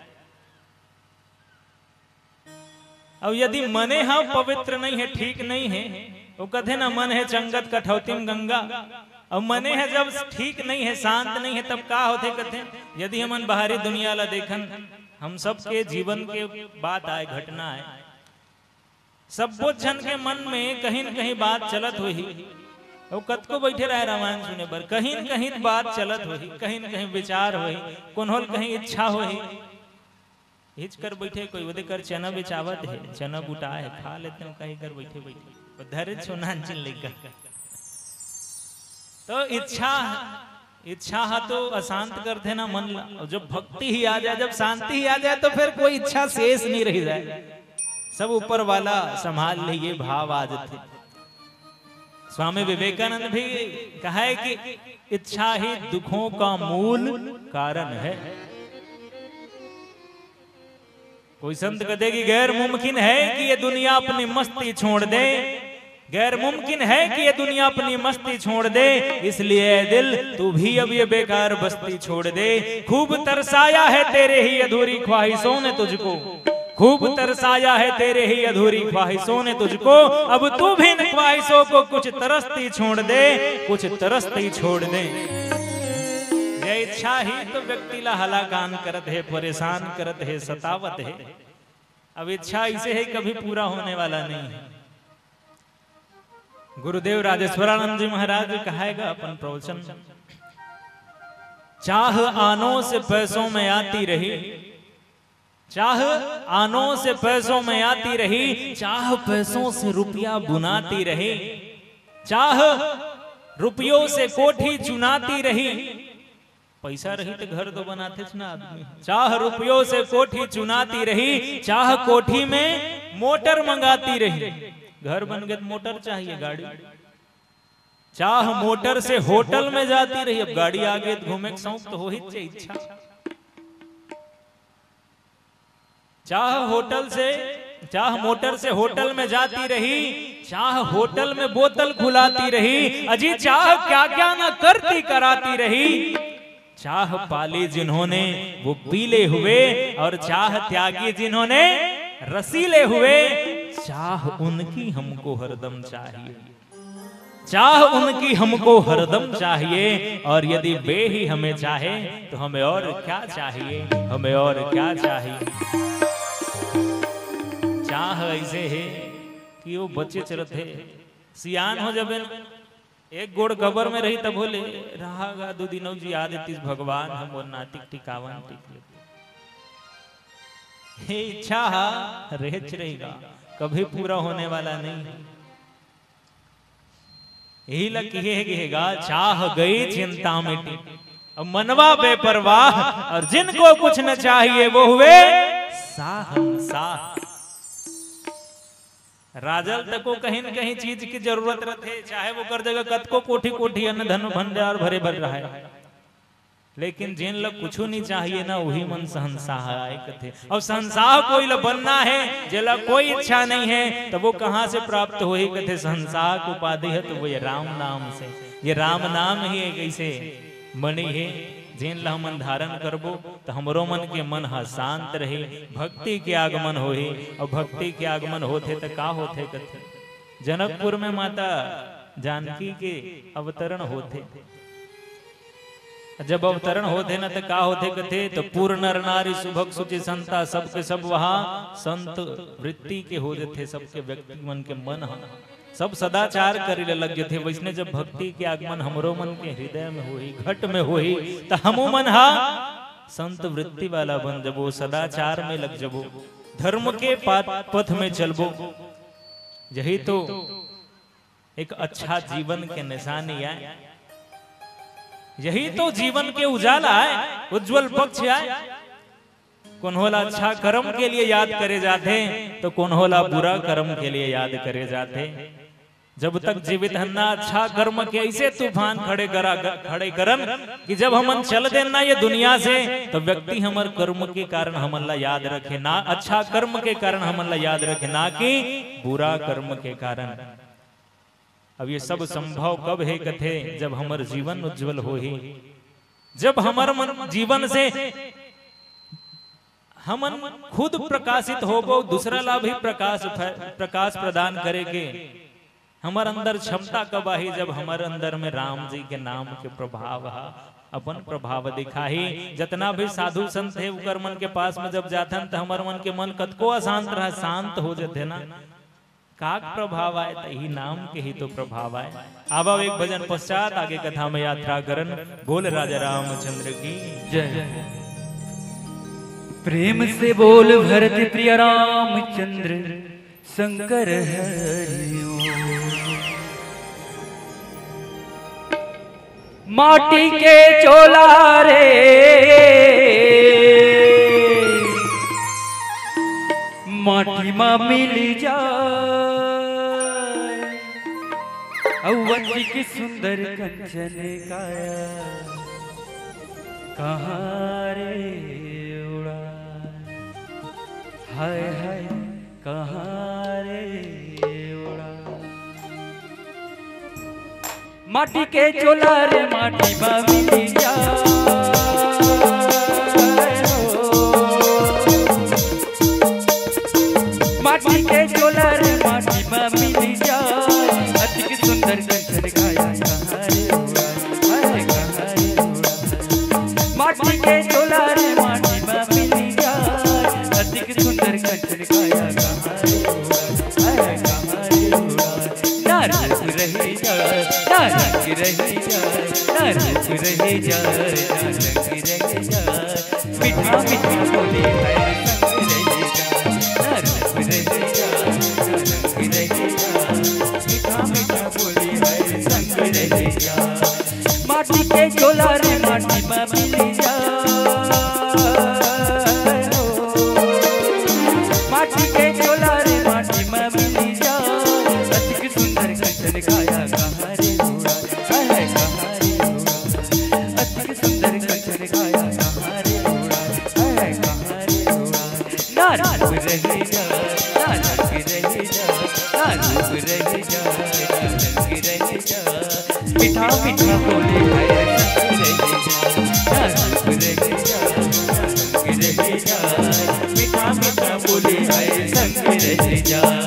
अब यदि मने ह पवित्र नहीं हे, ठीक नहीं हे, वो कथे ना, "मन हे चंगत कठौती में गंगा।" अब मने ह जब ठीक नहीं हे, शांत नहीं हे, तब का होथे कथे? यदि हमन बाहरी दुनिया ला देखन, हम सबके जीवन के बात आय, घटना आय, सब्बो झन के मन में कहीं न कहीं बात चलत होही। अउ कतको बइठे रहय रामायण सुने बर, कहीं न कहीं बात चलत होही, कहीं न कहीं विचार होही, कोनो ल कहीं इच्छा होही। हिच कर बइठे कोई, ओदे कर चना बेचावत हे, चना बुटा हे, खा लेते हैं कहीं कर बइठे बइठे। वो धरे छो नानचिन लइका। तो इच्छा, इच्छा हा तो अशांत करथे ना मन ला। अउ जब भक्ति ही आ जाए, जब शांति ही आ जाए, तो फिर कोई इच्छा शेष नहीं रह जाए, सब ऊपर वाला संभाल ले, ये भाव आ जाथे। स्वामी विवेकानंद भी कहा है कि इच्छा ही दुखों का मूल कारण है। कोई संत कहते कि गैर मुमकिन है कि ये दुनिया अपनी मस्ती छोड़ दे, गैर मुमकिन है कि ये दुनिया अपनी मस्ती छोड़ दे, इसलिए ए दिल, तू भी अब ये बेकार बस्ती छोड़ दे। खूब तरसाया है तेरे ही अधूरी ख्वाहिशों ने तुझको, खूब तरसाया है तेरे ही अधूरी ख्वाहिशों ने तुझको, अब तू भी इन ख्वाहिशों को कुछ तरसती छोड़ दे, कुछ तरसती छोड़ दे। ये इच्छा ही तो व्यक्ति ला हलाकान करत हे, परेशान करत हे, सतावत हे। अब इच्छा इसे है, कभी पूरा होने वाला नहीं है। गुरुदेव राजेश्वरानंद जी महाराज कहायेगा अपन प्रवचन, चाह आनों से पैसों में आती रही, चाह आनों से पैसों में आती रही, चाह पैसों से रुपया बुनाती रही, चाह रुपयों से कोठी चुनाती रही। पैसा रही तो घर तो बनाथेच ना आदमी। चाह रुपयों से कोठी चुनाती रही, चाह कोठी में मोटर मंगाती रही। घर बन गए तो मोटर चाहिए, गाड़ी। चाह मोटर से होटल में जाती रही, अब गाड़ी आगे तो घूमे के शौक तो हो ही चाहिए, इच्छा। चाह होटल से, चाह मोटर से होटल में जाती रही, चाह होटल में बोतल खुलाती रही, अजी चाह क्या क्या ना करती कराती रही। चाह पाली जिन्होंने वो पीले हुए, और चाह त्यागी जिन्होंने रसीले हुए। चाह उनकी हमको हरदम चाहिए, चाह उनकी हमको हरदम चाहिए, और यदि वे ही हमें चाहे तो हमें और क्या चाहिए, हमें और क्या चाहिए। चाह ऐसे है कि वो बच्चे चलत है, सियान हो जाबे ना, एक गोड़ कबर में रही तब बोले, रहा गा दो दिनों जी याद तीस भगवान हम वो नातिक टिकावन टिक लेते। हे इच्छा हा रहच रहेगा, कभी पूरा होने वाला नहीं। यही ला किहे गे हे गा, चाह गई चिंता मिटी। अब मनवा बेपरवाह, और जिनको कुछ न चाहिए वो हुए साहंसाह। राजल तको कहीं न कहीं चीज की जरूरत रथे, चाहे वो कर जगह कतको कोठी कोठी अन्न धन भंडार भरे भर रहा है। लेकिन जेन ला कुछू नहीं चाहिए ना, वही मन शहंशाह आय कथे। और शहंशाह कोई ला बनना है, जेला कोई इच्छा नहीं है, तो वो कहाँ से प्राप्त होही कथे? शहंशाह के उपाधि है तो वो ये राम नाम से। ये राम नाम ही एक ऐसे मणि है, जेन ला हमन धारण करबो तो हमरो मन के मन ह शांत रही, भक्ति के आगमन होही। और भक्ति के आगमन होथे तो का होथे कथे? जनकपुर में माता जानकी के अवतरण होथे। जब अवतरण होथे न, त का होथे कथे? तो पूर्ण नर नारी सुभग सुचि संता, सबके सब वहाँ संत वृत्ति के हो जथे। सबके व्यक्ति मन के मन ह सब सदाचार करे ले लग जथे। वैसने जब भक्ति के आगमन हमरो मन के हृदय में होही, घट में होही, त हमो मन ह संत वृत्ति वाला बन जबो, सदाचार में लग जबो, धर्म के पात-, पथ में चलबो। यही तो एक अच्छा जीवन के निशानी आय। यही तो जीवन के उजाला आय, उज्जवल पक्ष आय। कोन्हो ला अच्छा कर्म के लिए याद करे जाथे, तो कोन्हो ला बुरा कर्म के लिए याद करे जाथे। जब तक जीवित हन ना, अच्छा कर्म के ऐसे तूफान खड़े करा, खड़े करन कि जब हमन चल देन ना ये दुनिया से, तो व्यक्ति हमर कर्म के कारण हमन ला याद रखे ना, अच्छा कर्म के कारण हमन ला याद रखे ना कि बुरा कर्म के कारण। अब ये सब संभव कब हे कथे? जब हमर जीवन उज्जवल होही, जब हमर मन, जीवन से हमन खुद प्रकाशित होबो, दूसरा ला भी प्रकाश फै-, प्रकाश प्रदान करे के हमर अंदर क्षमता कब आही? जब हमर अंदर में राम जी के नाम के प्रभाव ह अपन प्रभाव दिखाही। जतना भी साधु संत हे, उकर मन के पास में जब जाथन, त हमर मन के मन कतको अशांत रहे, शांत हो जथे ना। काक प्रभाव आय, तही नाम के ही तो प्रभाव आय। आवा एक भजन पश्चात आगे कथा में यात्रा करन। बोल राजा रामचंद्र की जय। प्रेम से बोल भरत प्रिय रामचंद्र शंकर हरि ओम। माटी के चोला रे, माटी मा मिल जाए, अउ अतिक सुंदर कंचन काया, कहाँ रे उड़ा, हाय हाय, कहाँ रे उड़ा। माटी के चोला रे, माटी मा मिल जाए हो। माटी के चोला रे, माटी मा मिल जाए, अतिक सुंदर कंचन काया, कहाँ रे उड़ा, हाय कहाँ रे उड़ा। माटी के चोला रे, माटी मा मिल जाए, अतिक सुंदर कंचन काया, कहाँ रे उड़ा, हाय कहाँ रे उड़ा। ना रूप रही जाए, ना रंग रही जाए, ना रूप रही जाए, ना रंग रही जाए, मीठा मीठा बोली हर संग रही जाए। ना रूप रही जाए, ना रंग रही जाए, मीठा मीठा बोली हर संग रही जाए। माटी के चोला रे, माटी मा मिल जाए हो। माटी के चोला रे, माटी मा मिल जाए, अतिक सुंदर कंचन काया, कहाँ रे उड़ा, हाय कहाँ रे उड़ा। अतिक सुंदर कंचन काया, कहाँ रे उड़ा, हाय कहाँ रे उड़ा। ना रूप रही जाए, ना रंग रही जाए, ना रूप रही जाए, ना रंग रही जाए, मीठा मीठा बोली हर संग रही जाए। ना रूप रही जाए, ना रंग रही जाए, मीठा मीठा बोली हर संग रही जाए।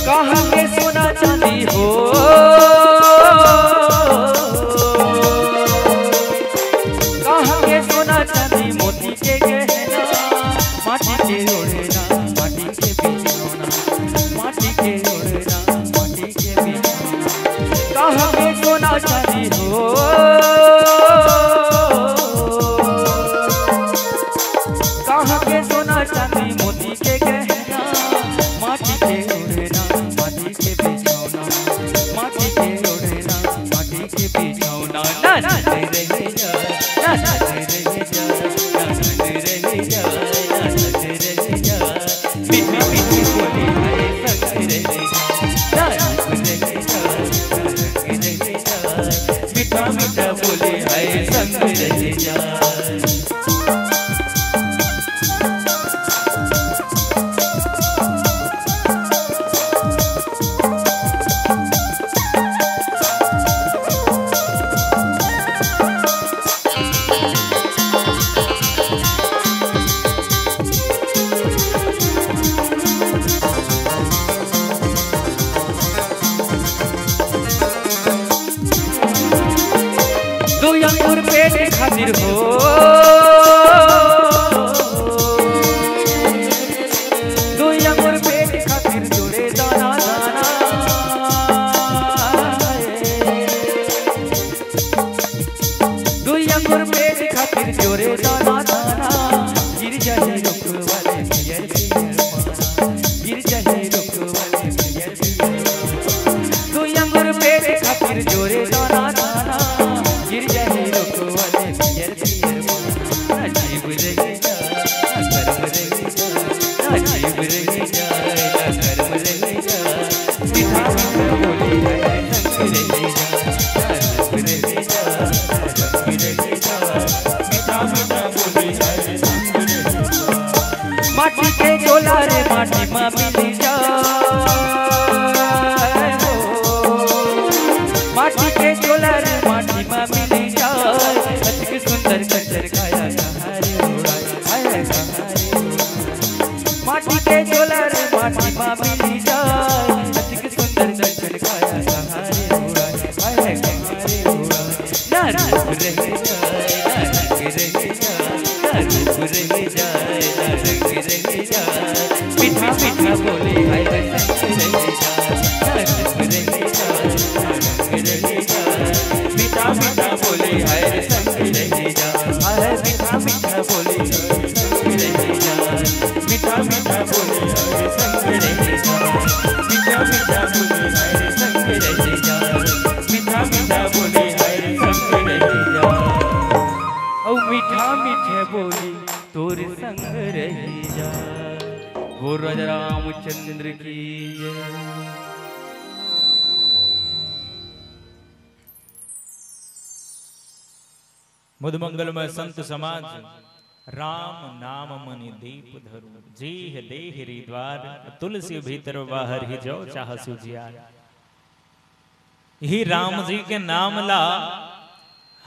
कहाँ के सोना चांदी हो, कहाँ के सोना चांदी, मोती के गहना, माटी के ओढ़ना, माटी के बिछौना, माटी के ओढ़ना, माटी के बिछौना। कहाँ के सोना चांदी हो, कहाँ के सोना चांदी, मोती के गहना, माटी के ओढ़ना, माटी के बिछौना, माटी के ओढ़ना, माटी के बिछौना। ना ना रे रह जा, ना ना रे रह जा, ना ना रे रह जा, ना ना रे रह जा। मीठी मीठी बोली हर संग रह जा, ना रूप रह जा, ना रंग रह जा। मीठा मीठा बोली हर संग रह जा। दो अंगूर पेट खातिर हो, दो अंगूर पेट खातिर जोड़े दाना दाना। दो अंगूर पेट खातिर जोड़े दाना दाना। गिर जाही रुख वाले पियर पियर पाना, गिर जाही रुख वाले पियर पियर पाना। दो अंगूर पेट खातिर जोड़े दाना दाना। गिर जाही रुख वाले पियर पियर पाना। ना जीव रही जा, ना कर्म रही जा, ना जीव रही जा, ना कर्म रही जा। मीठा मीठा बोली हर संग रही जा, ना रूप रही जा, ना रंग रही जा। मीठा मीठा बोली हर संग रही जा। कंचन काया कहारे उड़ाए, हाय हाय कहारे उड़ाए। माटी के झोला रे माटी मा मिली जाए, अतिक सुंदर कंचन काया कहारे उड़ाए, हाय हाय कहारे उड़ाए। ना रूप रह जाए, ना रंग रह जाए, ना रूप रह जाए, ना रंग रह जाए। मीठा मीठा बोले हाय रे संग रह जाए, ना रूप रह जाए, ना रंग रह जाए। मीठा मीठा बोले हाय रे संग रह जाए, हाय मीठा मीठा बोले हाय रे संग रह जाए। मीठा मीठा बोले हाय रे संग रह जाए, मीठा मीठा बोले हाय रे संग रह जाए। मीठा मीठा बोले हाय रे संग रह जाए। ओ मीठा मीठा बोले तोर संग रह जाए। बोल राजा रामचंद्र की जय। मुद मंगल में संत समाज, राम नाम मनि दीप धरू, जेहि देहि हरि द्वार, तुलसी भीतर बाहर ही जो चाहसु जियार। इही राम जी के नाम ला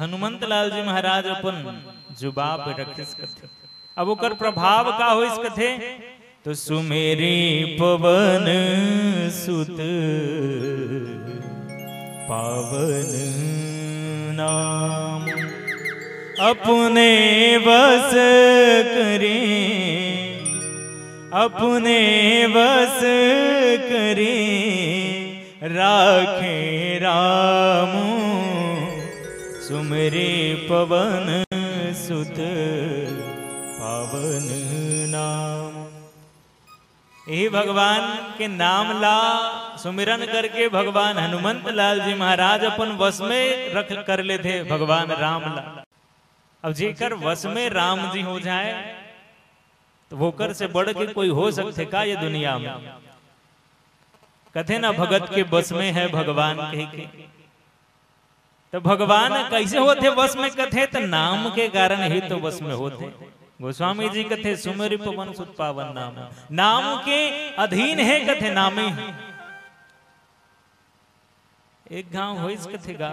हनुमंत लाल जी महाराज अपन जुबा पे रखिस कथे। अब ओकर प्रभाव का होइस कथे? तो सुमेरी पवन सुत पावन नाम, अपने बस करे, अपने बस करे, राखे राम। सुमेरी पवन सुत पावन नाम। यही भगवान के नाम ला सुमिरन करके भगवान हनुमंत लाल जी महाराज अपन वश में रख कर लेथे भगवान राम ला। अब जेकर वश में राम जी हो जाए, तो वोकर से बढ़ के कोई हो सकथे का ये दुनिया में? कथे ना, भगत के बस में है भगवान कह के। तो भगवान कैसे होथे बस में? कथे तो नाम के कारण ही तो बस में होथे। गोस्वामी जी कथे, सुमेरी पवन सुत पावन नाम, नाम के अधीन है कथे, नामे है। एक घांव होइस कथे गा,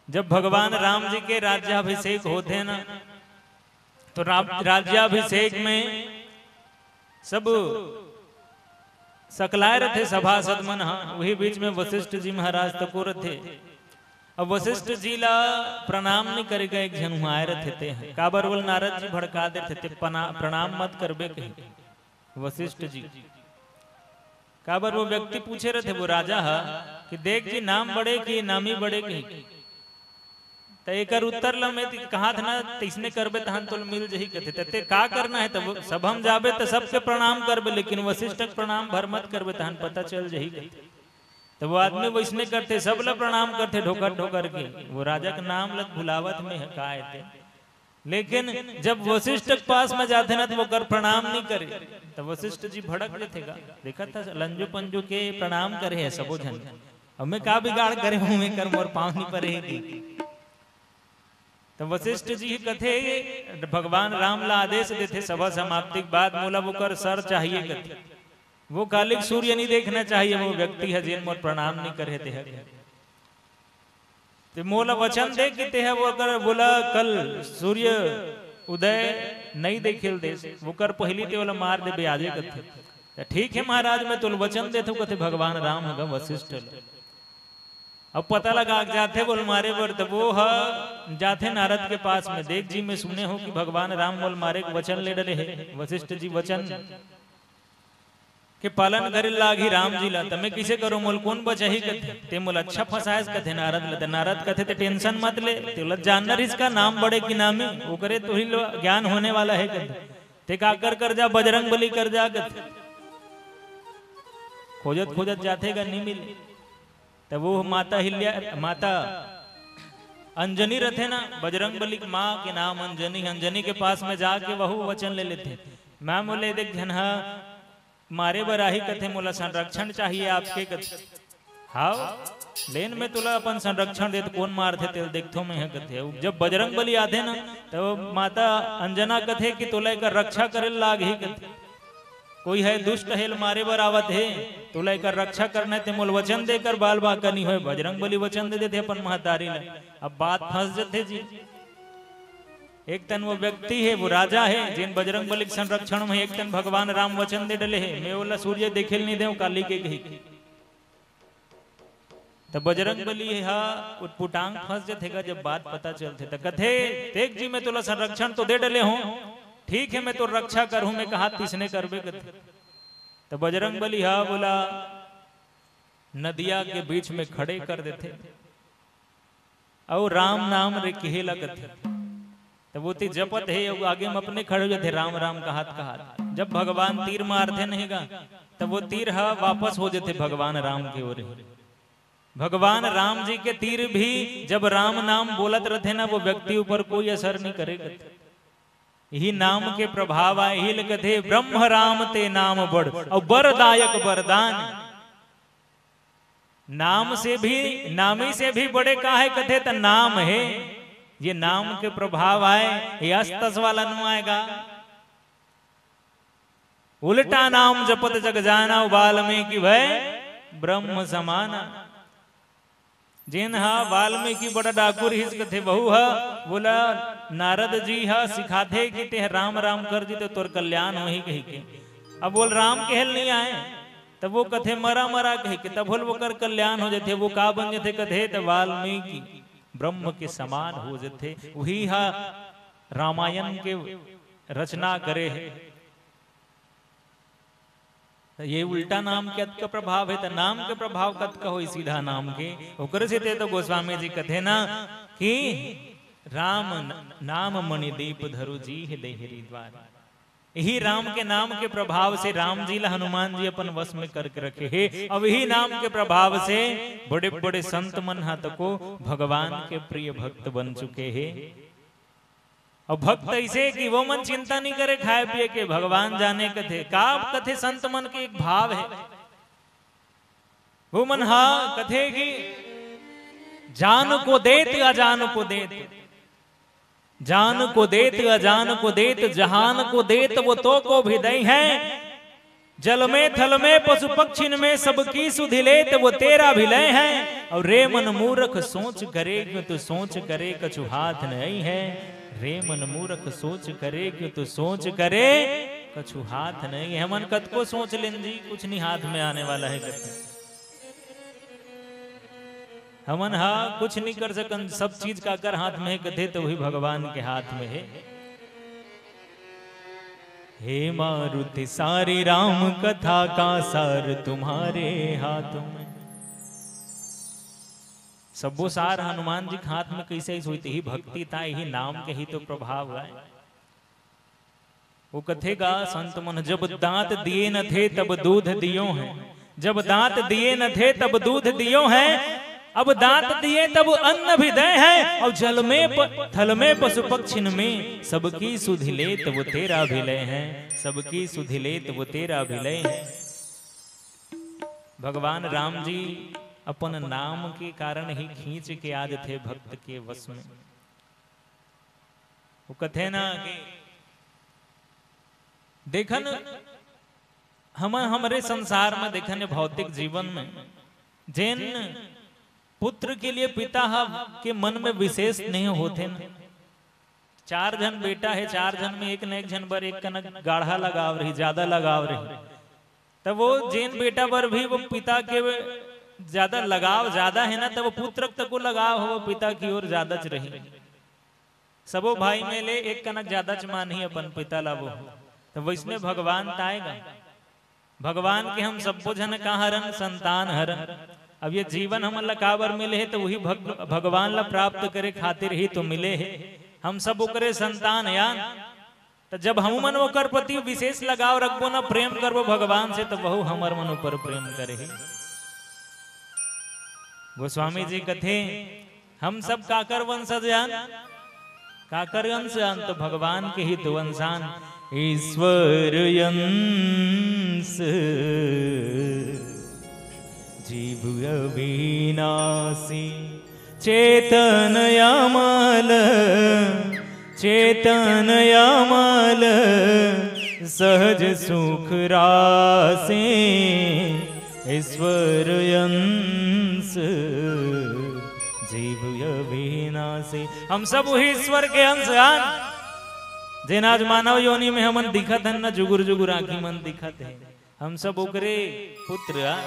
जब भगवान राम जी के राज्याभिषेक होथे ना, तो रा-, राज्याभिषेक में सब सकलाय रथे सभासद मन ह, वही बीच में वशिष्ठ जी महाराज तको रथे। अब वशिष्ठ जी ला प्रणाम नहीं करेगा, एक झन हुआए रथे ते ह। काबर बोल नारद जी भड़का देथे ते, "पना-, प्रणाम मत करबे" कही वशिष्ठ जी। काबर वो व्यक्ति पूछे रथे वो राजा ह कि देख जी, नाम बड़े कि नामी बड़े कही। त एकर उत्तर ल मैं ति-, कहत ना, तइसने करबे तहन तोल मिल जही कथे। त ते का करना है? त वो सभा म जाबे त सबके प्रणाम करबे, लेकिन वशिष्ठ के प्रणाम भर मत करबे, तहन पता चल जही कथे। त वो आदमी वइसने करथे, सब ल प्रणाम करथे ढोकर ढोकर के। वो राजा के नाम ल भुलावत में है का एते। लेकिन जब वशिष्ठ के पास में जाथे ना, तो ओकर प्रणाम नहीं करे, तो वशिष्ठ जी भड़क लेथे गा। देखत हस, लंजू पंजू के प्रणाम करे है सबो झन। अब मैं का बिगाड़ करे हूँ, मैं कर मोर पाँव नहीं परे है कि। तो वशिष्ठ जी कथे, भगवान राम ला आदेश देथे, सभा समाप्ति के बाद मोला ओकर सर चाहिए कथे। वो कालिक सूर्य नहीं देखना चाहिए, वो व्यक्ति है जिन मोर प्रणाम नहीं करे ते है। ते मोला वचन दे कि ते ह वो कर बोला कल सूर्य उदय नहीं देखे ल देस, वो कर पहली ते ओला मार देबे आजे कथे। त ठीक है महाराज, मैं तोल वचन देथव कथे भगवान राम ह गा वशिष्ठ ल। अब पता लगा के जाथे बोल मारे बर, त वो ह जाथे नारद के पास में, "देख जी, मैं सुने हूँ कि भगवान राम मोल मारे के वचन ले डरे है।" वशिष्ठ जी वचन के पालन करे लागही राम जी ला, त मैं कइसे करूं? मोल कोन बचाही कथे, ते मोला अच्छा फंसायस कथे नारद ला। त नारद कथे, "ते tension मत ले, ते ला जानना रिस का नाम बड़े की नामी, ओकरे तो ही लो ज्ञान होने वाला है," कथे। "ते काकर कर जा, बजरंग बली कर जा," कथे। खोजत खोजत जाथे गा, नहीं मिले। त वो माता हिल्या, माता अंजनी रथे ना, बजरंग बली के माँ के नाम अंजनी, अंजनी के पास में जाके वहू वचन ले लेथे, "मैम बोले, देख झन ह मारे बर आही कथे, मोला संरक्षण चाहिए आपके," कथे। "हाव, लेन में तोला अपन संरक्षण देत, कोन मारथे तेल देखथो मैं ह," कथे। जब बजरंग बली आथे ना, तो माता अंजना कथे कि तोला एकर रक्षा करे लागही कथे। "कोई है दुष्ट हेल मारे बर आवत हे, तोला एकर रक्षा करना है, ते मोल वचन देकर बाल बांका नहीं होए।" बजरंग बली वचन दे देथे अपन महतारी ला। अब बात फंस जथे जी। एक तन वो व्यक्ति हे, वो राजा हे, जेन बजरंग बली के संरक्षण में हे, एक तन भगवान राम वचन दे डले हे, मैं ओला सूर्य देखे ल नहीं देव काली के कही। त बजरंग बली हा उटपुटांग फंस जथे गा, जब बात पता चलथे त कथे, "देख जी, मैं तोला संरक्षण तो दे डले हूँ, ठीक है, मैं तो रक्षा करहूँ, मैं कहा तिसने करबे," कथे। त बजरंग बली हा बोला, नदिया के बीच में खड़े कर देथे। अउ राम नाम रे किहे लगथे। तब वो तीर जपत हे, अउ आगे में अपने खड़े हो जाथे, राम राम कहत कहत। जब भगवान तीर मारथे नहीं गा, तब वो तीर ह वापस हो जाथे भगवान राम के ओर। भगवान राम जी के तीर भी जब राम नाम बोलत रथे ना, वो व्यक्ति ऊपर कोई असर नहीं करे करथे। यही नाम के प्रभाव आए, यही लगथे ब्रह्म राम ते नाम बड़, अउ बरदायक बरदान। नाम से भी, नामी से भी बड़े का हे कथे त नाम हे। ये नाम के प्रभाव आए, ये अस्तस वाला नु आएगा। उल्टा नाम जपत जग जाना, वाल्मीकि भए ब्रह्म समाना। जेन हा वाल्मीकि बड़ा डाकू रिहिस कथे, बहू हा बोला, नारद जी हा सिखाथे कि ते राम राम कर जी तो तोर कल्याण होही कही के। अब बोल राम कहल नहीं आए, तब वो कथे मरा मरा कही के, तब बोल ओकर कल्याण हो जाथे। वो का बन जाथे कथे, त वाल्मीकि ब्रह्म के समान हो जाथे। वही हा रामायण के रचना करे हे। त ये उल्टा नाम के अतका प्रभाव हे, त नाम के प्रभाव कतका होई सीधा नाम के। ओकर से ते तो गोस्वामी जी कथे ना कि राम न-, नाम मणि दीप धरु जी है देहरी द्वार। यही राम के नाम के प्रभाव से राम जी ला हनुमान जी अपन वश में करके रखे हे। अब यही नाम के प्रभाव से बड़े बड़े संत मन हा तको भगवान के प्रिय भक्त बन चुके हे। अब भक्त ऐसे कि वो मन चिंता नहीं करे खाए पिए के, भगवान जाने कथे। का कथे संत मन के एक भाव हे, वो मन हा कथे कि जान को देत अजान को देत, जान को देत अजान को देत, जहान को देत वो तो को भी दई है। जल में थल में पशु पक्षिन में सबकी सुधि लेत वो तेरा भी लय है। और रे मन मूरख सोच करे क्यों तू सोच करे कछु हाथ नहीं है। रे मन मूरख सोच करे क्यों तू सोच करे कछु हाथ नहीं है। मन कतको सोच लेन जी, कुछ नहीं हाथ में आने वाला है कतको। हमन हा कुछ नहीं कर सकन, सब चीज काकर हाथ में हे कथे, तो वही भगवान के हाथ में हे। हे मारुति सारी राम कथा का सार तुम्हारे हाथ में। सबो सार हनुमान जी के हाथ में कैसे ऐसे होई, यही भक्ति ता, यही नाम के ही तो प्रभाव है। वो कथे गा संत मन, जब दांत दिए न थे तब दूध दियो है, जब दांत दिए न थे तब दूध दियो है, अब दांत दिए तब अन्न भी दे है, और जल में प-, थल में पशु पक्षिन में सबकी सुधि लेत वो तेरा भी लय है, सबकी सुधि लेत वो तेरा भी लय है। भगवान राम जी अपन नाम के कारण ही खींच के आ जथे भक्त के वश में। वो कथे ना कि देखन, हम हमरे संसार में देखन, भौतिक जीवन में जेन पुत्र के लिए पिता हा के मन में विशेष नहीं होथे ना। चार झन बेटा हे, चार झन में एक न एक झन बर एक कनक गाढ़ा लगाव रही, ज्यादा लगाव रही। तब वो जेन बेटा बर भी वो पिता के ज्यादा लगाव ज्यादा हे ना, तब वो पुत्र तको लगाव हो, वो पिता की ओर ज्यादा च रही। सबो भाई में ले एक कनक ज्यादा च मानही अपन पिता ला वो। तो वैसने भगवान ताएगा। भगवान के हम सब्बो झन का हरन, संतान हरन। अब ये जीवन हमन ला काबर मिले हे, तो वही भग-, भगवान ला प्राप्त करे खातिर ही तो मिले हे। हम सब ओकरे संतान यान। तो जब हम मन ओकर प्रति विशेष लगाव रखबो ना, प्रेम करबो भगवान से, तो वहू हमर मन ऊपर प्रेम करे हे। गोस्वामी जी कथे, हम सब काकर वंशज आन, काकर अंश आन, तो भगवान के ही तो वंशान। ईश्वर अंश जीव अविनाशी, चेतन अमल, चेतन अमल, सहज सुख राशि, ईश्वर अंश जीव अविनाशी। हम सब वही ईश्वर के अंश हन। जेन आज मानव योनि में हमन दिखत हन ना, जुगुर जुगुर आंखी मन दिखत हे, हम सब ओकरे पुत्र आ।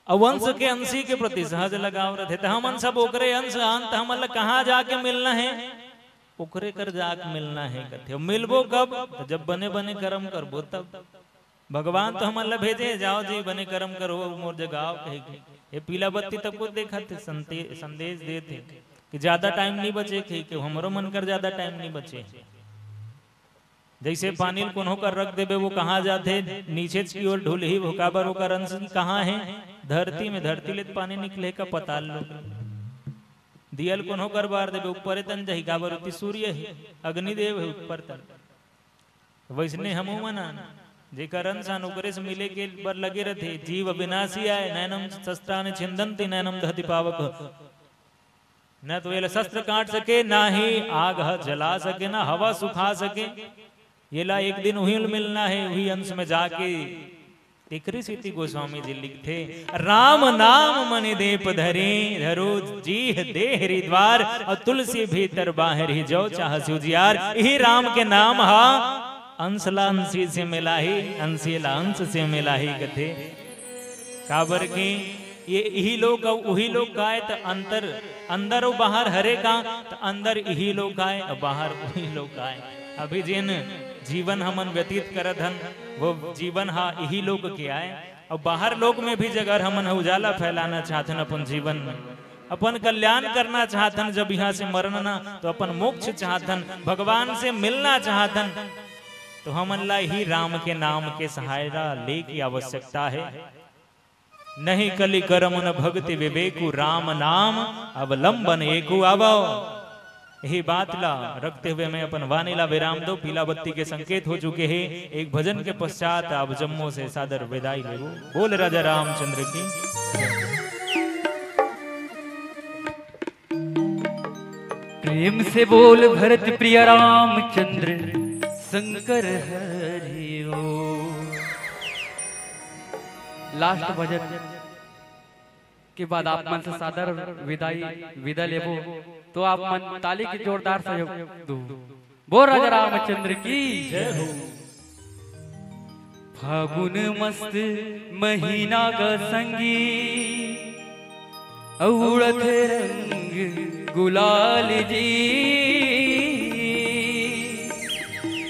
अउ अंश के अंशी के प्रति सहज लगाव रथे, त हमन सब ओकरे अंश आन, त हमन ला कहाँ जाके मिलना हे? ओकरे कर जाके मिलना हे कथे। मिलबो कब? त जब बने बने करम करबो तब। भगवान तो हमन ला भेजे, "जाओ जी, बने करम करो, मोर जगह आओ," कहे के। ये पीला बत्ती तक को देखत हे, संते-, संदेश देत हे कि ज्यादा टाइम नहीं बचे, कहे के हमरो मन कर ज्यादा टाइम नहीं बचे। जैसे पानी ल कोनो कर रख देबे, वो कहाँ जाथे? नीचे की ओर ढुलही, वो काबर ओकर अंश कहाँ हे? धरती में। धरती ले त पानी निकले का पताल लोक। दिया ल कोनो कर बार देबे, ऊपर तन जाही, काबर ओती सूर्य हे, अग्निदेव हे ऊपर तन। वैसने हमू मन आन, जेकर अंश आन ओकरे से मिले के बर लगे रथे। जीव अविनाशी आय, नैनम शस्त्राणि छिंदन्ति, नैनम दहति पावक। न तो एला शस्त्र काट सके, ना ही आग ह जला सके, ना हवा सुखा सके। एला एक दिन उही ल मिलना हे, उही अंश में जाके। तेकरे सेती गोस्वामी जी लिखथे, "राम नाम मनि दीप धरी, धरो जीह देह हरि द्वार, अउ तुलसी भीतर बाहर ही, जो चाहसि उजियार।" इही राम के नाम ह अंश ला अंशी से मिलाही, अंशी ला अंश से मिलाही कथे। काबर कि ये इही लोक अउ उही लोक काय, त अंतर, अंदर अउ बाहर हरे का, त अंदर इही लोक आय अउ बाहर उही लोक आय। अभी जेन जीवन हमन व्यतीत करत हन, वो जीवन हा इही लोक के आय। अउ बाहर लोक में भी जगर हमन ह उजाला फैलाना चाहथन अपन जीवन में, अपन कल्याण करना चाहथन। जब यहाँ से मरन ना, तो अपन मोक्ष चाहथन, भगवान से मिलना चाहथन, तो हमन ला ही राम के नाम के सहारा ले की आवश्यकता हे। "नहीं कलि करम न भक्ति विवेकु, राम नाम अवलंबन एकु आवो।" यही बात ला रखते हुए मैं अपन वाणी ला विराम दो। पीला बत्ती के संकेत हो चुके हे। एक भजन के पश्चात आप जम्मो से सादर विदाई लेबो। बोल राजा रामचंद्र की। प्रेम से बोल भरत प्रिय रामचंद्र शंकर हरि ओम। लास्ट भजन के बाद आप मन से सादर विदाई, विदा लेबो, तो आप मन ताली के जोरदार सहयोग दो। बोल राजा रामचंद्र की जय हो। फागुन मस्त महीना का संगी, अउ उड़त रंग गुलाल जी,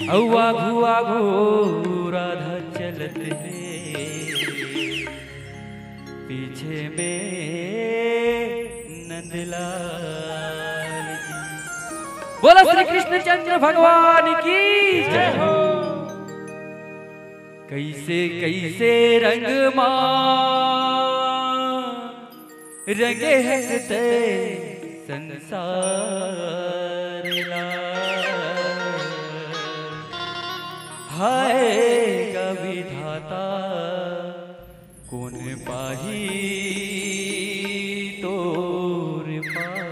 अउ आघू आघू राधा चलत हे, पीछे में नंदलाल जी। बोलो श्री कृष्णचंद्र भगवान की जय हो। कैसे कैसे रंग मा रंगे हंसते संसार ला। हाय गा विधाता, कोन पाही तोर पार ला।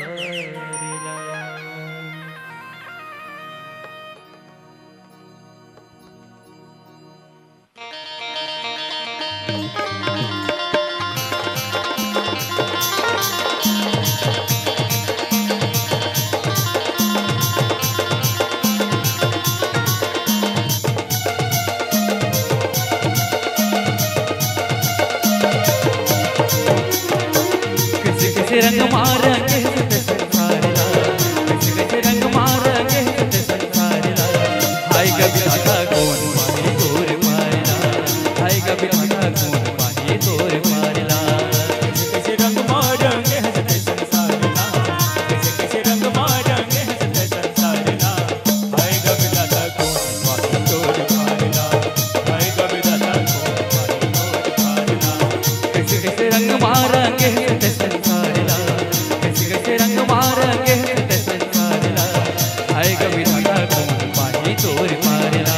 कैसे कैसे रंग मा रंगे हे संसार ला, कैसे कैसे रंग मा रंगे हे संसार ला। हाय गा विधाता कोन पाही तोर पार ला, हाय गा विधाता कोन पाही तोर पार ला। कैसे कैसे रंग मा रंगे हे संसार ला, कैसे कैसे रंग मा रंगे हे संसार ला। हाय गा विधाता कोन पाही तोर पार ला, हाय गा विधाता कोन पाही तोर पार ला। कैसे कैसे रंग मा रंगे हे संसार ला, कैसे कैसे रंग मा रंगे हे संसार ला। हाय गा विधाता कोन पाही तोर पार ला,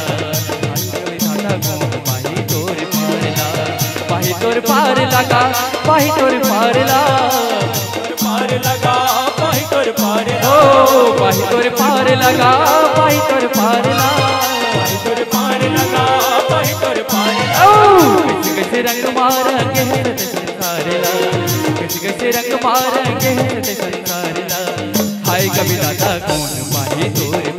हाय गा विधाता कोन पाही तोर पार ला। पाही तोर पार ला गा, पाही तोर पार ला। पार ला गा, पाही तोर पार ला। ओ, पाही तोर पार ला गा, पाही तोर पार ला। पाही तोर पार ला गा, पाही तोर पार ला। ओ, कैसे कैसे रंग मा रंगे हे संसार ला, कैसे कैसे रंग मा रंगे हे संसार ला। हाय गा विधाता कोन पाही तोर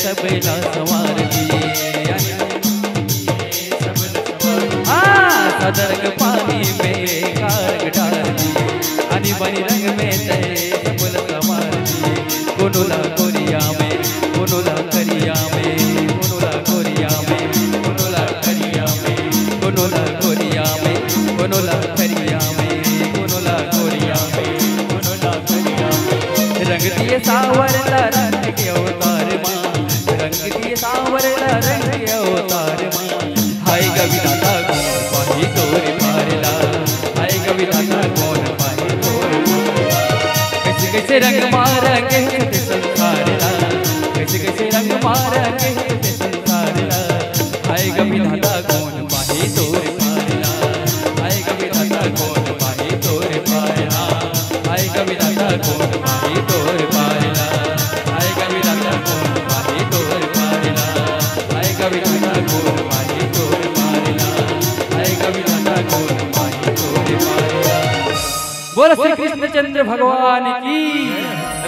सबला संवार दिए। हाँ, सदरंग पानी में कारंग डार दिए, आनी बनी रंग में तय सबला संवार दिए। कोनो ला कोरिया में, कोनो ला करिया में, कोनो ला कोरिया में, कोनो ला करिया में, कोनो ला कोरिया में, कोनो ला करिया में, कोनो ला कोरिया में, कोनो ला करिया में। रंग दिए सावर ला रंग के अवतार मा, रंग दिए सावर ला रंग के अवतार मा। हाय ग विधाता कोन पाही तोरे पार ला, हाय ग विधाता कोन पाही तोरे पार ला। कैसे कैसे रंग मा रंगे हे ते संसार ला, कैसे कैसे रंग मा रंगे हे ते संसार ला। हाय ग विधाता कोन पाही तोरे पार ला, हाय ग विधाता कोन पाही तोरे पार ला। हाय ग विधाता कोन पाही तोरे पार ला, हाय ग विधाता कोन पाही तोरे पार ला, हाय ग विधाता कोन पाही तोरे पार ला, हाय ग विधाता कोन पाही तोरे पार ला। बोल श्री कृष्णचंद्र भगवान की,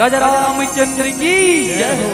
राजा रामचंद्र की जय हो।